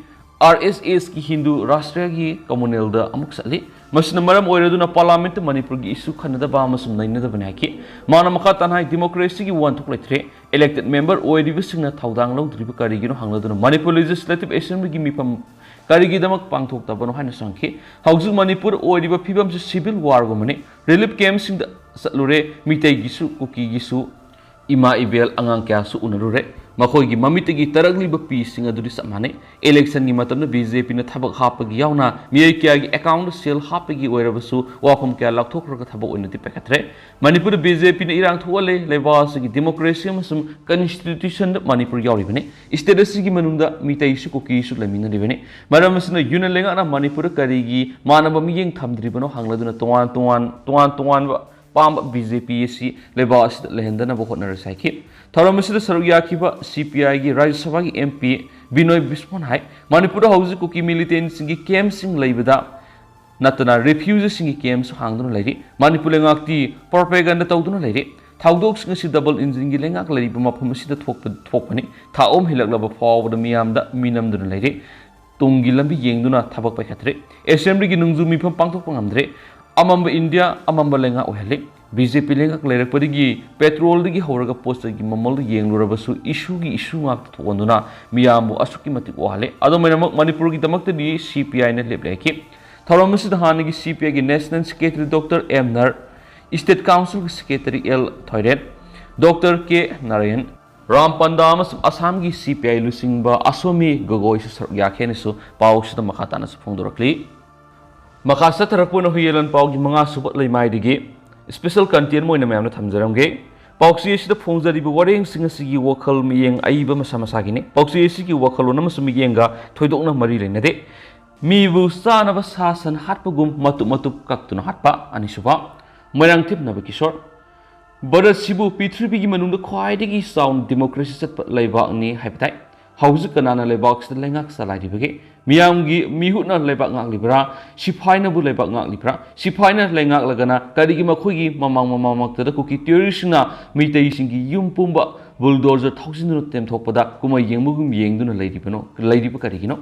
RSSꯀꯤ ꯍꯤꯟꯗꯨ ꯔꯥꯁꯇ꯭ꯔꯒꯤ communalꯗ ꯑꯃꯨꯛ ꯆꯠꯂꯤ꯫ ꯃꯁꯤꯅ ꯃꯔꯝ ꯑꯣꯏꯔꯗꯨꯅ Parliamentꯇ ꯃꯅꯤꯄꯨꯔꯒꯤ issue ꯈꯟꯅꯗꯕ ꯑꯃꯁꯨꯡ ꯅꯩꯅꯗꯕꯅꯤ ꯍꯥꯏꯈꯤ꯫ ꯃꯥꯅ ꯃꯈꯥ ꯇꯥꯅ ꯍꯥꯏ, democracyꯒꯤ ꯋꯥꯍꯟꯊꯣꯛ ꯂꯩꯇ꯭ꯔꯦ꯫ Elected member ꯑꯣꯏꯔꯤꯕꯁꯤꯡꯅ ꯊꯧꯗꯥꯡ ꯂꯧꯗ꯭ꯔꯤꯕ ꯀꯔꯤꯒꯤꯅꯣ ꯍꯪꯂꯗꯨꯅ, Manipur Legislative Assemblyꯒꯤ ꯃꯤꯐꯝ ꯀꯔꯤꯒꯤꯗꯃꯛ ꯄꯥꯡꯊꯣꯛꯇꯕꯅꯣ ꯍꯥꯏꯅꯁꯨ ꯍꯪꯈꯤ꯫ ꯍꯧꯖꯤꯛ ꯃꯅꯤꯄꯨꯔ ꯑꯣꯏꯔꯤꯕ ꯐꯤꯕꯝꯁꯤ civil warꯒꯨꯝꯕꯅꯤ꯫ Relief campꯁꯤꯡꯗ ꯆꯠꯂꯨꯔꯦ, ꯃꯤꯇꯩꯒꯤꯁꯨ, ꯀꯨꯀꯤꯒꯤꯁꯨ, ꯏꯃꯥ ꯏꯕꯦꯜ ꯑꯉꯥꯡ ꯀꯌꯥꯁꯨ ꯎꯅꯔꯨꯔꯦ꯫ ꯃꯈꯣꯏꯒꯤ ꯃꯃꯤꯠꯇꯒꯤ ꯇꯥꯔꯛꯂꯤꯕ ꯄꯤꯁꯤꯡ ꯑꯗꯨꯗꯤ ꯆꯞ ꯃꯥꯟꯅꯩ꯫ Electionꯒꯤ ꯃꯇꯝꯗ BJPꯅ ꯊꯕꯛ ꯍꯥꯞꯄꯒꯤ ꯌꯥꯎꯅ ꯃꯤꯑꯣꯏ ꯀꯌꯥꯒꯤ accountꯇ ꯁꯦꯜ ꯍꯥꯞꯄꯒꯤ ꯑꯣꯏꯔꯕꯁꯨ ꯋꯥꯐꯝ ꯀꯌꯥ ꯂꯥꯎꯊꯣꯛꯈ꯭ꯔꯒ ꯊꯕꯛ ꯑꯣꯏꯅꯗꯤ ꯄꯥꯏꯈꯠꯇ꯭ꯔꯦ꯫ ꯃꯅꯤꯄꯨꯔꯗ BJPꯅ ꯏꯔꯥꯡ ꯊꯣꯛꯍꯜꯂꯦ꯫ ꯂꯩꯕꯥꯛ ꯑꯁꯤꯒꯤ democracy ꯑꯃꯁꯨꯡ constitutionꯗ ꯃꯅꯤꯄꯨꯔ ꯌꯥꯎꯔꯤꯕꯅꯤ꯫ State ꯑꯁꯤꯒꯤ ꯃꯅꯨꯡꯗ ꯃꯤꯇꯩꯁꯨ ꯀꯨꯀꯤꯁꯨ ꯂꯩꯃꯤꯟꯅꯔꯤꯕꯅꯤ꯫ ꯃꯔꯝ ꯑꯁꯤꯅ Union ꯂꯩꯉꯥꯛꯅ ꯃꯅꯤꯄꯨꯔꯗ ꯀꯔꯤꯒꯤ ꯃꯥꯟꯅꯕ ꯃꯤꯠꯌꯦꯡ ꯊꯝꯗ꯭ꯔꯤꯕꯅꯣ ꯍꯪꯂꯗꯨꯅ ꯇꯣꯉꯥꯟ ꯇꯣꯉꯥꯟ, ꯇꯣꯉꯥꯟ ꯇꯣꯉꯥꯟꯕ ꯄꯥꯝꯕ BJP ꯑꯁꯤ ꯂꯩꯕꯥꯛ ꯑꯁꯤꯗ ꯂꯩꯍꯟꯗꯅꯕ ꯍꯣꯠꯅꯔꯁꯤ ꯍꯥꯏꯈꯤ꯫ ꯊꯧꯔꯝ ꯑꯁꯤꯗ ꯁꯔꯨꯛ ꯌꯥꯈꯤꯕ CPIꯒꯤ ꯔꯥꯖ꯭ꯌ ꯁꯚꯥꯒꯤ MP ꯕꯤꯅꯣꯏ ꯕꯤꯁ꯭ꯋꯥꯟ ꯍꯥꯏ, ꯃꯅꯤꯄꯨꯔꯗ ꯍꯧꯖꯤꯛ ꯀꯨꯀꯤ militantꯁꯤꯡꯒꯤ campꯁꯤꯡ ꯂꯩꯕꯗ ꯅꯠꯇꯅ ꯔꯤꯐ꯭ꯌꯨꯖꯤꯁꯤꯡꯒꯤ ꯀꯦꯝꯁꯨ ꯍꯥꯡꯗꯨꯅ ꯂꯩꯔꯤ꯫ ꯃꯅꯤꯄꯨꯔ ꯂꯩꯉꯥꯛꯇꯤ ꯄ꯭ꯔꯣꯄꯦꯒꯟꯗ ꯇꯧꯗꯨꯅ ꯂꯩꯔꯤ꯫ ꯊꯧꯗꯣꯛꯁꯤꯡ ꯑꯁꯤ ꯗꯕꯜ ꯏꯟꯖꯤꯟꯒꯤ ꯂꯩꯉꯥꯛ ꯂꯩꯔꯤꯕ ꯃꯐꯝ ꯑꯁꯤꯗ ꯊꯣꯛꯄ ꯊꯣꯛꯄꯅꯤ꯫ ꯊꯥ ꯑꯍꯨꯝ ꯍꯦꯜꯂꯛꯂꯕ ꯐꯥꯎꯕꯗ ꯃꯤꯌꯥꯝꯗ ꯃꯤ ꯅꯝꯗꯨꯅ ꯂꯩꯔꯤ꯫ ꯇꯨꯡꯒꯤ ꯂꯝꯕꯤ ꯌꯦꯡꯗꯨꯅ ꯊꯕꯛ ꯄꯥꯏꯈꯠꯇ꯭ꯔꯦ꯫ ꯑꯦꯁꯦꯝꯕ꯭ꯂꯤꯒꯤ ꯅꯣꯡꯖꯨ ꯃꯤꯐꯝ ꯄꯥꯡꯊꯣꯛꯄ ꯉꯝꯗ꯭ꯔꯦ꯫ ꯑꯃꯝꯕ ꯏꯟꯗꯤꯌꯥ, ꯑꯃꯝꯕ ꯂꯩꯉꯥꯛ ꯑꯣꯏꯍꯜꯂꯤ꯫ ꯕꯤ ꯖꯦ ꯄꯤ ꯂꯩꯉꯥꯛ ꯂꯩꯔꯛꯄꯗꯒꯤ ꯄꯦꯇ꯭ꯔꯣꯜꯗꯒꯤ ꯍꯧꯔꯒ ꯄꯣꯠ ꯆꯩꯒꯤ ꯃꯃꯜꯗ ꯌꯦꯡꯂꯨꯔꯕꯁꯨ ꯏꯁꯨꯒꯤ ꯏꯁꯨ ꯉꯥꯛꯇ ꯊꯣꯛꯍꯟꯗꯨꯅ ꯃꯤꯌꯥꯝꯕꯨ ꯑꯁꯨꯛꯀꯤ ꯃꯇꯤꯛ ꯋꯥꯍꯜꯂꯦ꯫ ꯑꯗꯨꯃꯥꯏꯅꯃꯛ ꯃꯅꯤꯄꯨꯔꯒꯤꯗꯃꯛꯇꯗꯤ ꯁꯤ ꯄꯤ ꯑꯥꯏꯅ ꯂꯦꯞꯂꯦ ꯍꯥꯏꯈꯤ꯫ ꯊꯧꯔꯝ ꯑꯁꯤꯗ ꯍꯥꯟꯅꯒꯤ ꯁꯤ ꯄꯤ ꯑꯥꯏꯒꯤ national secretary doctor M Nara, state ꯀꯥꯎꯟꯁꯤꯜꯒꯤ secretary L Thoiren, doctor K Narayan, Ram Panda ꯑꯃꯁꯨꯡ ꯑꯁꯥꯝꯒꯤ ꯁꯤ ꯄꯤ ꯑꯥꯏ ꯂꯨꯆꯤꯡꯕ ꯑꯁꯣꯃꯤ ꯒꯣꯒꯣꯏꯁꯨ ꯁꯔꯨꯛ ꯌꯥꯈꯤ ꯍꯥꯏꯅꯁꯨ ꯄꯥꯎꯁꯤꯗ ꯃꯈꯥ ꯇꯥꯅꯁꯨ ꯐꯣꯡꯗꯣꯔꯛꯂꯤ꯫ ꯃꯈꯥ ꯆꯠꯊꯔꯛꯄ ꯑꯣꯏꯅ ꯍꯨꯏꯌꯦꯟ ꯂꯥꯟꯄꯥꯎꯒꯤ ꯃꯉꯥ ꯁꯨꯕ ꯂꯩꯃꯥꯏꯗꯒꯤ ꯁ꯭ꯄꯦꯁꯦꯜ ꯀꯟꯇꯦꯟ ꯑꯣꯏꯅ ꯃꯌꯥꯝꯅ ꯊꯝꯖꯔꯝꯒꯦ꯫ ꯄꯥꯎꯆꯦ ꯑꯁꯤꯗ ꯐꯣꯡꯖꯔꯤꯕ ꯋꯥꯔꯦꯡꯁꯤꯡ ꯑꯁꯤꯒꯤ ꯋꯥꯈꯜ ꯃꯤꯠꯌꯦꯡ ꯑꯏꯕ ꯃꯁꯥ ꯃꯁꯥꯒꯤꯅꯤ꯫ ꯄꯥꯎꯆꯦ ꯑꯁꯤꯒꯤ ꯋꯥꯈꯜꯂꯣꯟ ꯑꯃꯁꯨꯡ ꯃꯤꯠꯌꯦꯡꯒ ꯊꯣꯏꯗꯣꯛꯅ ꯃꯔꯤ ꯂꯩꯅꯗꯦ꯫ ꯃꯤꯕꯨ ꯆꯥꯅꯕ ꯁꯥ ꯁꯟ ꯍꯥꯠꯄꯒꯨꯝ ꯃꯇꯨꯞ ꯃꯇꯨꯞ ꯀꯛꯇꯨꯅ ꯍꯥꯠꯄ꯫ ꯑꯅꯤꯁꯨꯕ, ꯃꯣꯏꯔꯥꯡꯊꯦꯝ ꯅꯕꯀꯤꯁꯣꯔ꯫ ꯚꯥꯔꯠꯁꯤꯕꯨ ꯄ꯭ꯔꯤꯊꯤꯕꯤꯒꯤ ꯃꯅꯨꯡꯗ ꯈ꯭ꯋꯥꯏꯗꯒꯤ ꯆꯥꯎꯅ ꯗꯤꯃꯣꯀ꯭ꯔꯦꯁꯤ ꯆꯠꯄ ꯂꯩꯕꯥꯛꯅꯤ ꯍꯥꯏꯕ ꯇꯥꯏ꯫ ꯍꯧꯖꯤꯛ ꯀꯅꯥꯅ ꯂꯩꯕꯥꯛꯁꯤꯗ ꯂꯩꯉꯥꯛ ꯆꯂꯥꯏꯔꯤꯕꯒꯦ? ꯃꯤꯌꯥꯝꯒꯤ ꯃꯤꯍꯨꯠꯅ ꯂꯩꯕꯥꯛ ꯉꯥꯛꯂꯤꯕ꯭ꯔꯥ? ꯁꯤꯐꯥꯏꯅꯕꯨ ꯂꯩꯕꯥꯛ ꯉꯥꯛꯂꯤꯕ꯭ꯔꯥ? ꯁꯤꯐꯥꯏꯅ ꯂꯩꯉꯥꯛꯂꯒꯅ ꯀꯔꯤꯒꯤ ꯃꯈꯣꯏꯒꯤ ꯃꯃꯥꯡ ꯃꯃꯥꯡꯃꯛꯇꯗ ꯀꯨꯀꯤ ꯇꯦꯔꯣꯔꯤꯁꯁꯤꯡꯅ ꯃꯤꯇꯩꯁꯤꯡꯒꯤ ꯌꯨꯝ ꯄꯨꯝꯕ ꯕꯨꯜꯗꯣꯖꯔ ꯊꯧꯖꯤꯟꯗꯨꯅ ꯇꯦꯝꯊꯣꯛꯄꯗ ꯀꯨꯝꯍꯩ ꯌꯦꯡꯕꯒꯨꯝ ꯌꯦꯡꯗꯨꯅ ꯂꯩꯔꯤꯕꯅꯣ? ꯂꯩꯔꯤꯕ ꯀꯔꯤꯒꯤꯅꯣ?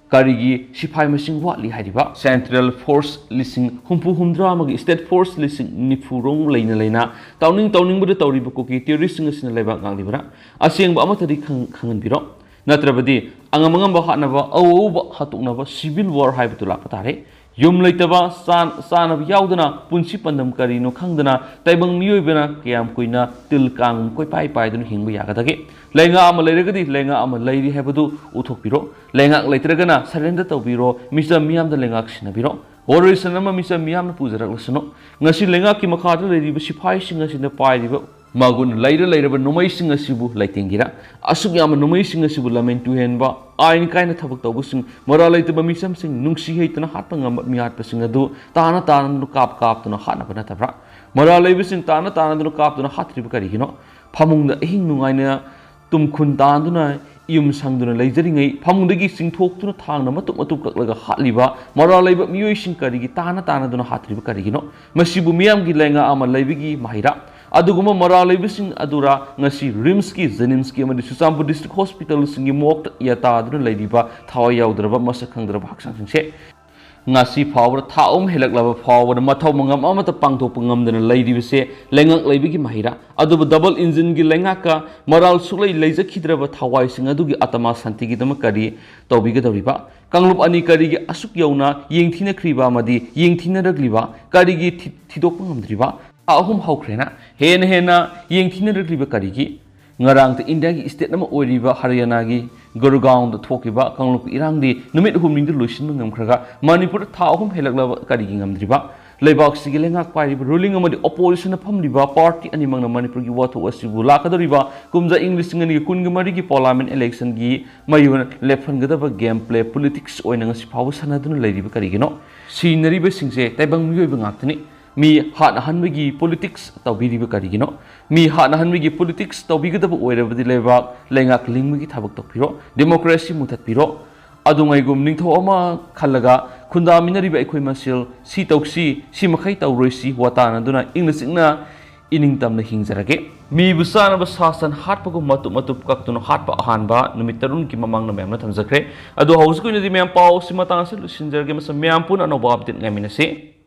ꯀꯔꯤꯒꯤ ꯁꯤꯐꯥꯏ ꯃꯁꯤꯡ ꯋꯥꯠꯂꯤ ꯍꯥꯏꯔꯤꯕ? ꯁꯦꯟꯇ꯭ꯔꯦꯜ ꯐꯣꯔꯁ ꯂꯤꯁꯤꯡ ꯍꯨꯝꯐꯨ ꯍꯨꯝꯗ꯭ꯔꯥ ꯑꯃꯒ ꯁ꯭ꯇꯦꯠ ꯐꯣꯔꯁ ꯂꯤꯁꯤꯡ ꯅꯤꯐꯨ ꯔꯣꯝ ꯂꯩꯅ ꯂꯩꯅ ꯇꯧꯅꯤꯡ ꯇꯧꯅꯤꯡꯕꯗ ꯇꯧꯔꯤꯕ ꯀꯨꯀꯤ ꯇꯦꯔꯣꯔꯤꯁꯁꯤꯡ ꯑꯁꯤꯅ ꯂꯩꯕꯥꯛ ꯉꯥꯛꯂꯤꯕ꯭ꯔꯥ? ꯑꯁꯦꯡꯕ ꯑꯃꯠꯇꯗꯤ ꯈꯪ-, ꯈꯪꯍꯟꯕꯤꯔꯣ꯫ ꯅꯠꯇ꯭ꯔꯕꯗꯤ ꯑꯉꯝ ꯑꯉꯝꯕ ꯍꯥꯠꯅꯕ, ꯑꯎ ꯑꯎꯕ ꯍꯥꯠꯇꯣꯛꯅꯕ, ꯁꯤꯚꯤꯜ ꯋꯥꯔ ꯍꯥꯏꯕꯗꯨ ꯂꯥꯛꯄ ꯇꯥꯔꯦ꯫ ꯌꯨꯝ ꯂꯩꯇꯕ, ꯆꯥ-, ꯆꯥꯅꯕ ꯌꯥꯎꯗꯅ ꯄꯨꯟꯁꯤ ꯄꯥꯟꯗꯝ ꯀꯔꯤꯅꯣ ꯈꯪꯗꯅ ꯇꯥꯏꯕꯪ ꯃꯤꯑꯣꯏꯕꯅ ꯀꯌꯥꯝ ꯀꯨꯏꯅ ꯇꯤꯜ ꯀꯥꯡ ꯀꯣꯏꯄꯥꯏ ꯄꯥꯏꯗꯨꯅ ꯍꯤꯡꯕ ꯌꯥꯒꯗꯒꯦ? ꯂꯩꯉꯥꯛ ꯑꯃ ꯂꯩꯔꯒꯗꯤ ꯂꯩꯉꯥꯛ ꯑꯃ ꯂꯩꯔꯤ ꯍꯥꯏꯕꯗꯨ ꯎꯠꯊꯣꯛꯄꯤꯔꯣ꯫ ꯂꯩꯉꯥꯛ ꯂꯩꯇ꯭ꯔꯒꯅ ꯁꯔꯦꯟꯗꯔ ꯇꯧꯕꯤꯔꯣ, ꯃꯤꯆꯝ ꯃꯤꯌꯥꯝꯗ ꯂꯩꯉꯥꯛ ꯁꯤꯟꯅꯕꯤꯔꯣ꯫ ꯋꯥꯔꯣꯏꯁꯤꯟ ꯑꯃ ꯃꯤꯆꯝ ꯃꯤꯌꯥꯝꯅ ꯄꯨꯖꯔꯛꯂꯁꯅꯨ꯫ ꯉꯁꯤ ꯂꯩꯉꯥꯛꯀꯤ ꯃꯈꯥꯗ ꯂꯩꯔꯤꯕ ꯁꯤꯐꯥꯏꯁꯤꯡ ꯑꯁꯤꯅ ꯄꯥꯏꯔꯤꯕ ꯃꯒꯨꯟ ꯂꯩꯔ ꯂꯩꯔꯕ ꯅꯣꯡꯃꯩꯁꯤꯡ ꯑꯁꯤꯕꯨ ꯂꯩꯇꯦꯡꯒꯦꯔꯥ? ꯑꯁꯨꯛ ꯌꯥꯝꯕ ꯅꯣꯡꯃꯩꯁꯤꯡ ꯑꯁꯤꯕꯨ ꯂꯃꯟ ꯇꯨꯍꯦꯟꯕ, ꯑꯥꯏꯟ ꯀꯥꯏꯅ ꯊꯕꯛ ꯇꯧꯕꯁꯤꯡ, ꯃꯔꯥꯜ ꯂꯩꯇꯕ ꯃꯤꯆꯝꯁꯤꯡ, ꯅꯨꯡꯁꯤ ꯍꯩꯇꯅ ꯍꯥꯠꯄ ꯉꯝꯕ ꯃꯤꯍꯥꯠꯄꯁꯤꯡ ꯑꯗꯨ ꯇꯥꯅ ꯇꯥꯅꯗꯨꯅ ꯀꯥꯞ ꯀꯥꯞꯇꯨꯅ ꯍꯥꯠꯅꯕ ꯅꯠꯇꯕ꯭ꯔꯥ? ꯃꯔꯥꯜ ꯂꯩꯕꯁꯤꯡ ꯇꯥꯅ ꯇꯥꯅꯗꯨꯅ ꯀꯥꯞꯇꯨꯅ ꯍꯥꯠꯇ꯭ꯔꯤꯕ ꯀꯔꯤꯒꯤꯅꯣ? ꯐꯃꯨꯡꯗ ꯑꯍꯤꯡ ꯅꯨꯡꯉꯥꯏꯅ ꯇꯨꯝꯈꯨꯟ ꯇꯥꯟꯗꯨꯅ ꯌꯨꯝ ꯁꯪꯗꯨꯅ ꯂꯩꯖꯔꯤꯉꯩ ꯐꯃꯨꯡꯗꯒꯤ ꯆꯤꯡꯊꯣꯛꯇꯨꯅ ꯊꯥꯡꯅ ꯃꯇꯨꯞ ꯃꯇꯨꯞ ꯀꯛꯂꯒ ꯍꯥꯠꯂꯤꯕ ꯃꯔꯥꯜ ꯂꯩꯕ ꯃꯤꯑꯣꯏꯁꯤꯡ ꯀꯔꯤꯒꯤ ꯇꯥꯅ ꯇꯥꯅꯗꯨꯅ ꯍꯥꯠꯇ꯭ꯔꯤꯕ ꯀꯔꯤꯒꯤꯅꯣ? ꯃꯁꯤꯕꯨ ꯃꯤꯌꯥꯝꯒꯤ ꯂꯩꯉꯥꯛ ꯑꯃ ꯂꯩꯕꯒꯤ ꯃꯍꯩꯔꯥ? ꯑꯗꯨꯒꯨꯝꯕ ꯃꯔꯥꯜ ꯂꯩꯕꯁꯤꯡ ꯑꯗꯨꯔꯥ ꯉꯁꯤ ꯔꯤꯝꯁꯀꯤ, ꯖꯦꯅꯤꯝꯁꯀꯤ ꯑꯃꯗꯤ ꯆꯨꯔꯆꯥꯟꯄꯨꯔ ꯗꯤꯁꯇ꯭ꯔꯤꯛ ꯍꯣꯁꯄꯤꯇꯥꯜꯁꯤꯡꯒꯤ ꯃꯣꯔꯒꯇ ꯌꯥꯇꯥꯗꯨꯅ ꯂꯩꯔꯤꯕ ꯊꯋꯥꯏ ꯌꯥꯎꯗ꯭ꯔꯕ ꯃꯁꯛ ꯈꯪꯗ꯭ꯔꯕ ꯍꯛꯆꯥꯡꯁꯤꯡꯁꯦ? ꯉꯁꯤ ꯐꯥꯎꯕꯗ ꯊꯥ ꯑꯍꯨꯝ ꯍꯦꯜꯂꯛꯂꯕ ꯐꯥꯎꯕꯗ ꯃꯊꯧ ꯃꯉꯝ ꯑꯃꯠꯇ ꯄꯥꯡꯊꯣꯛꯄ ꯉꯝꯗꯅ ꯂꯩꯔꯤꯕꯁꯦ ꯂꯩꯉꯥꯛ ꯂꯩꯕꯒꯤ ꯃꯍꯩꯔꯥ? ꯑꯗꯨꯕꯨ ꯗꯕꯜ ꯏꯟꯖꯤꯟꯒꯤ ꯂꯩꯉꯥꯛꯀ ꯃꯔꯥꯜ ꯁꯨꯛꯂꯩ ꯂꯩꯖꯈꯤꯗ꯭ꯔꯕ ꯊꯋꯥꯏꯁꯤꯡ ꯑꯗꯨꯒꯤ ꯑꯇꯃꯥ ꯁꯥꯟꯇꯤꯒꯤꯗꯃꯛ ꯀꯔꯤ ꯇꯧꯕꯤꯒꯗꯧꯔꯤꯕ? ꯀꯥꯡꯂꯨꯞ ꯑꯅꯤ ꯀꯔꯤꯒꯤ ꯑꯁꯨꯛ ꯌꯧꯅ ꯌꯦꯡꯊꯤꯅꯈ꯭ꯔꯤꯕ ꯑꯃꯗꯤ ꯌꯦꯡꯊꯤꯅꯔꯛꯂꯤꯕ? ꯀꯔꯤꯒꯤ ꯊꯤ-, ꯊꯤꯗꯣꯛꯄ ꯉꯝꯗ꯭ꯔꯤꯕ? ꯊꯥ ꯑꯍꯨꯝ ꯍꯧꯈ꯭ꯔꯦꯅ ꯍꯦꯟꯅ ꯍꯦꯟꯅ ꯌꯦꯡꯊꯤꯅꯔꯛꯂꯤꯕ ꯀꯔꯤꯒꯤ? ꯉꯔꯥꯡꯇ ꯏꯟꯗꯤꯌꯥꯒꯤ ꯁ꯭ꯇꯦꯠ ꯑꯃ ꯑꯣꯏꯔꯤꯕ ꯍꯔꯤꯌꯥꯅꯥꯒꯤ ꯒꯨꯔꯒꯥꯎꯟꯗ ꯊꯣꯛꯈꯤꯕ ꯀꯥꯡꯂꯨꯞꯀꯤ ꯏꯔꯥꯡꯗꯤ ꯅꯨꯃꯤꯠ ꯍꯨꯝꯅꯤꯗ ꯂꯣꯏꯁꯤꯟꯕ ꯉꯝꯈ꯭ꯔꯒ, ꯃꯅꯤꯄꯨꯔꯗ ꯊꯥ ꯑꯍꯨꯝ ꯍꯦꯜꯂꯛꯂꯕ ꯀꯔꯤꯒꯤ ꯉꯝꯗ꯭ꯔꯤꯕ? ꯂꯩꯕꯥꯛꯁꯤꯒꯤ ꯂꯩꯉꯥꯛ ꯄꯥꯏꯔꯤꯕ ꯔꯨꯂꯤꯡ ꯑꯃꯗꯤ ꯑꯣꯄꯣꯖꯤꯁꯟꯗ ꯐꯝꯂꯤꯕ ꯄꯥꯔꯇꯤ ꯑꯅꯤꯃꯛꯅ ꯃꯅꯤꯄꯨꯔꯒꯤ ꯋꯥꯊꯣꯛ ꯑꯁꯤꯕꯨ ꯂꯥꯛꯀꯗꯧꯔꯤꯕ ꯀꯨꯝꯖꯥ ꯏꯪ ꯂꯤꯁꯤꯡ ꯑꯅꯤꯒ ꯀꯨꯟꯒ ꯃꯔꯤꯒꯤ ꯄꯥꯔꯂꯥꯃꯦꯟ ꯏꯂꯦꯛꯁꯟꯒꯤ ꯃꯌꯣꯟ ꯂꯦꯞꯍꯟꯒꯗꯕ ꯒꯦꯝ ꯄ꯭ꯂꯦ ꯄꯣꯂꯤꯇꯤꯛꯁ ꯑꯣꯏꯅ ꯉꯁꯤ ꯐꯥꯎꯕ ꯁꯥꯟꯅꯗꯨꯅ ꯂꯩꯔꯤꯕ ꯀꯔꯤꯒꯤꯅꯣ? ꯁꯤꯅꯔꯤꯕꯁꯤꯡꯁꯦ ꯇꯥꯏꯕꯪ ꯃꯤꯑꯣꯏꯕ ꯉꯥꯛꯇꯅꯤ꯫ ꯃꯤ ꯍꯥꯠꯅꯍꯟꯕꯒꯤ ꯄꯣꯂꯤꯇꯤꯛꯁ ꯇꯧꯕꯤꯔꯤꯕ ꯀꯔꯤꯒꯤꯅꯣ? ꯃꯤ ꯍꯥꯠꯅꯍꯟꯕꯒꯤ ꯄꯣꯂꯤꯇꯤꯛꯁ ꯇꯧꯕꯤꯒꯗꯕ ꯑꯣꯏꯔꯕꯗꯤ ꯂꯩꯕꯥꯛ ꯂꯩꯉꯥꯛ ꯂꯤꯡꯕꯒꯤ ꯊꯕꯛ ꯇꯧꯕꯤꯔꯣ, ꯗꯦꯃꯣꯀ꯭ꯔꯦꯁꯤ ꯃꯨꯊꯠꯄꯤꯔꯣ꯫ ꯑꯗꯨꯉꯩꯒꯨꯝ ꯅꯤꯡꯊꯧ ꯑꯃ ꯈꯜꯂꯒ ꯈꯨꯟꯗꯥꯃꯤꯟꯅꯔꯤꯕ ꯑꯩꯈꯣꯏ ꯃꯁꯦꯜ ꯁꯤ ꯇꯧꯁꯤ, ꯁꯤ ꯃꯈꯩ ꯇꯧꯔꯣꯏꯁꯤ ꯋꯥ ꯇꯥꯅꯗꯨꯅ ꯏꯪꯅ ꯆꯤꯛꯅ ꯏꯅꯤꯡꯇꯝꯅ ꯍꯤꯡꯖꯔꯒꯦ꯫ ꯃꯤꯕꯨ ꯆꯥꯅꯕ ꯁꯥ ꯁꯟ ꯍꯥꯠꯄꯒꯨꯝ ꯃꯇꯨꯞ ꯃꯇꯨꯞ ꯀꯛꯇꯨꯅ ꯍꯥꯠꯄ ꯑꯍꯥꯟꯕ ꯅꯨꯃꯤꯠ ꯇꯔꯨꯛꯀꯤ ꯃꯃꯥꯡꯗ ꯃꯌꯥꯝꯅ ꯊꯝꯖꯈ꯭ꯔꯦ꯫ ꯑꯗꯣ ꯍꯧꯖꯤꯛꯀꯤ ꯑꯣꯏꯅꯗꯤ ꯃꯌꯥꯝ ꯄꯥꯎ ꯑꯁꯤ ꯃꯇꯥꯡ ꯑꯁꯤꯗ ꯂꯣꯏꯁꯤꯟꯖꯔꯒꯦ꯫ ꯃꯁꯤ ꯃꯌꯥꯝ ꯄꯨꯟꯅ ꯑꯅꯧꯕ ꯑꯞꯗꯦꯠ ꯉꯥꯏꯃꯤꯟꯅꯁꯤ꯫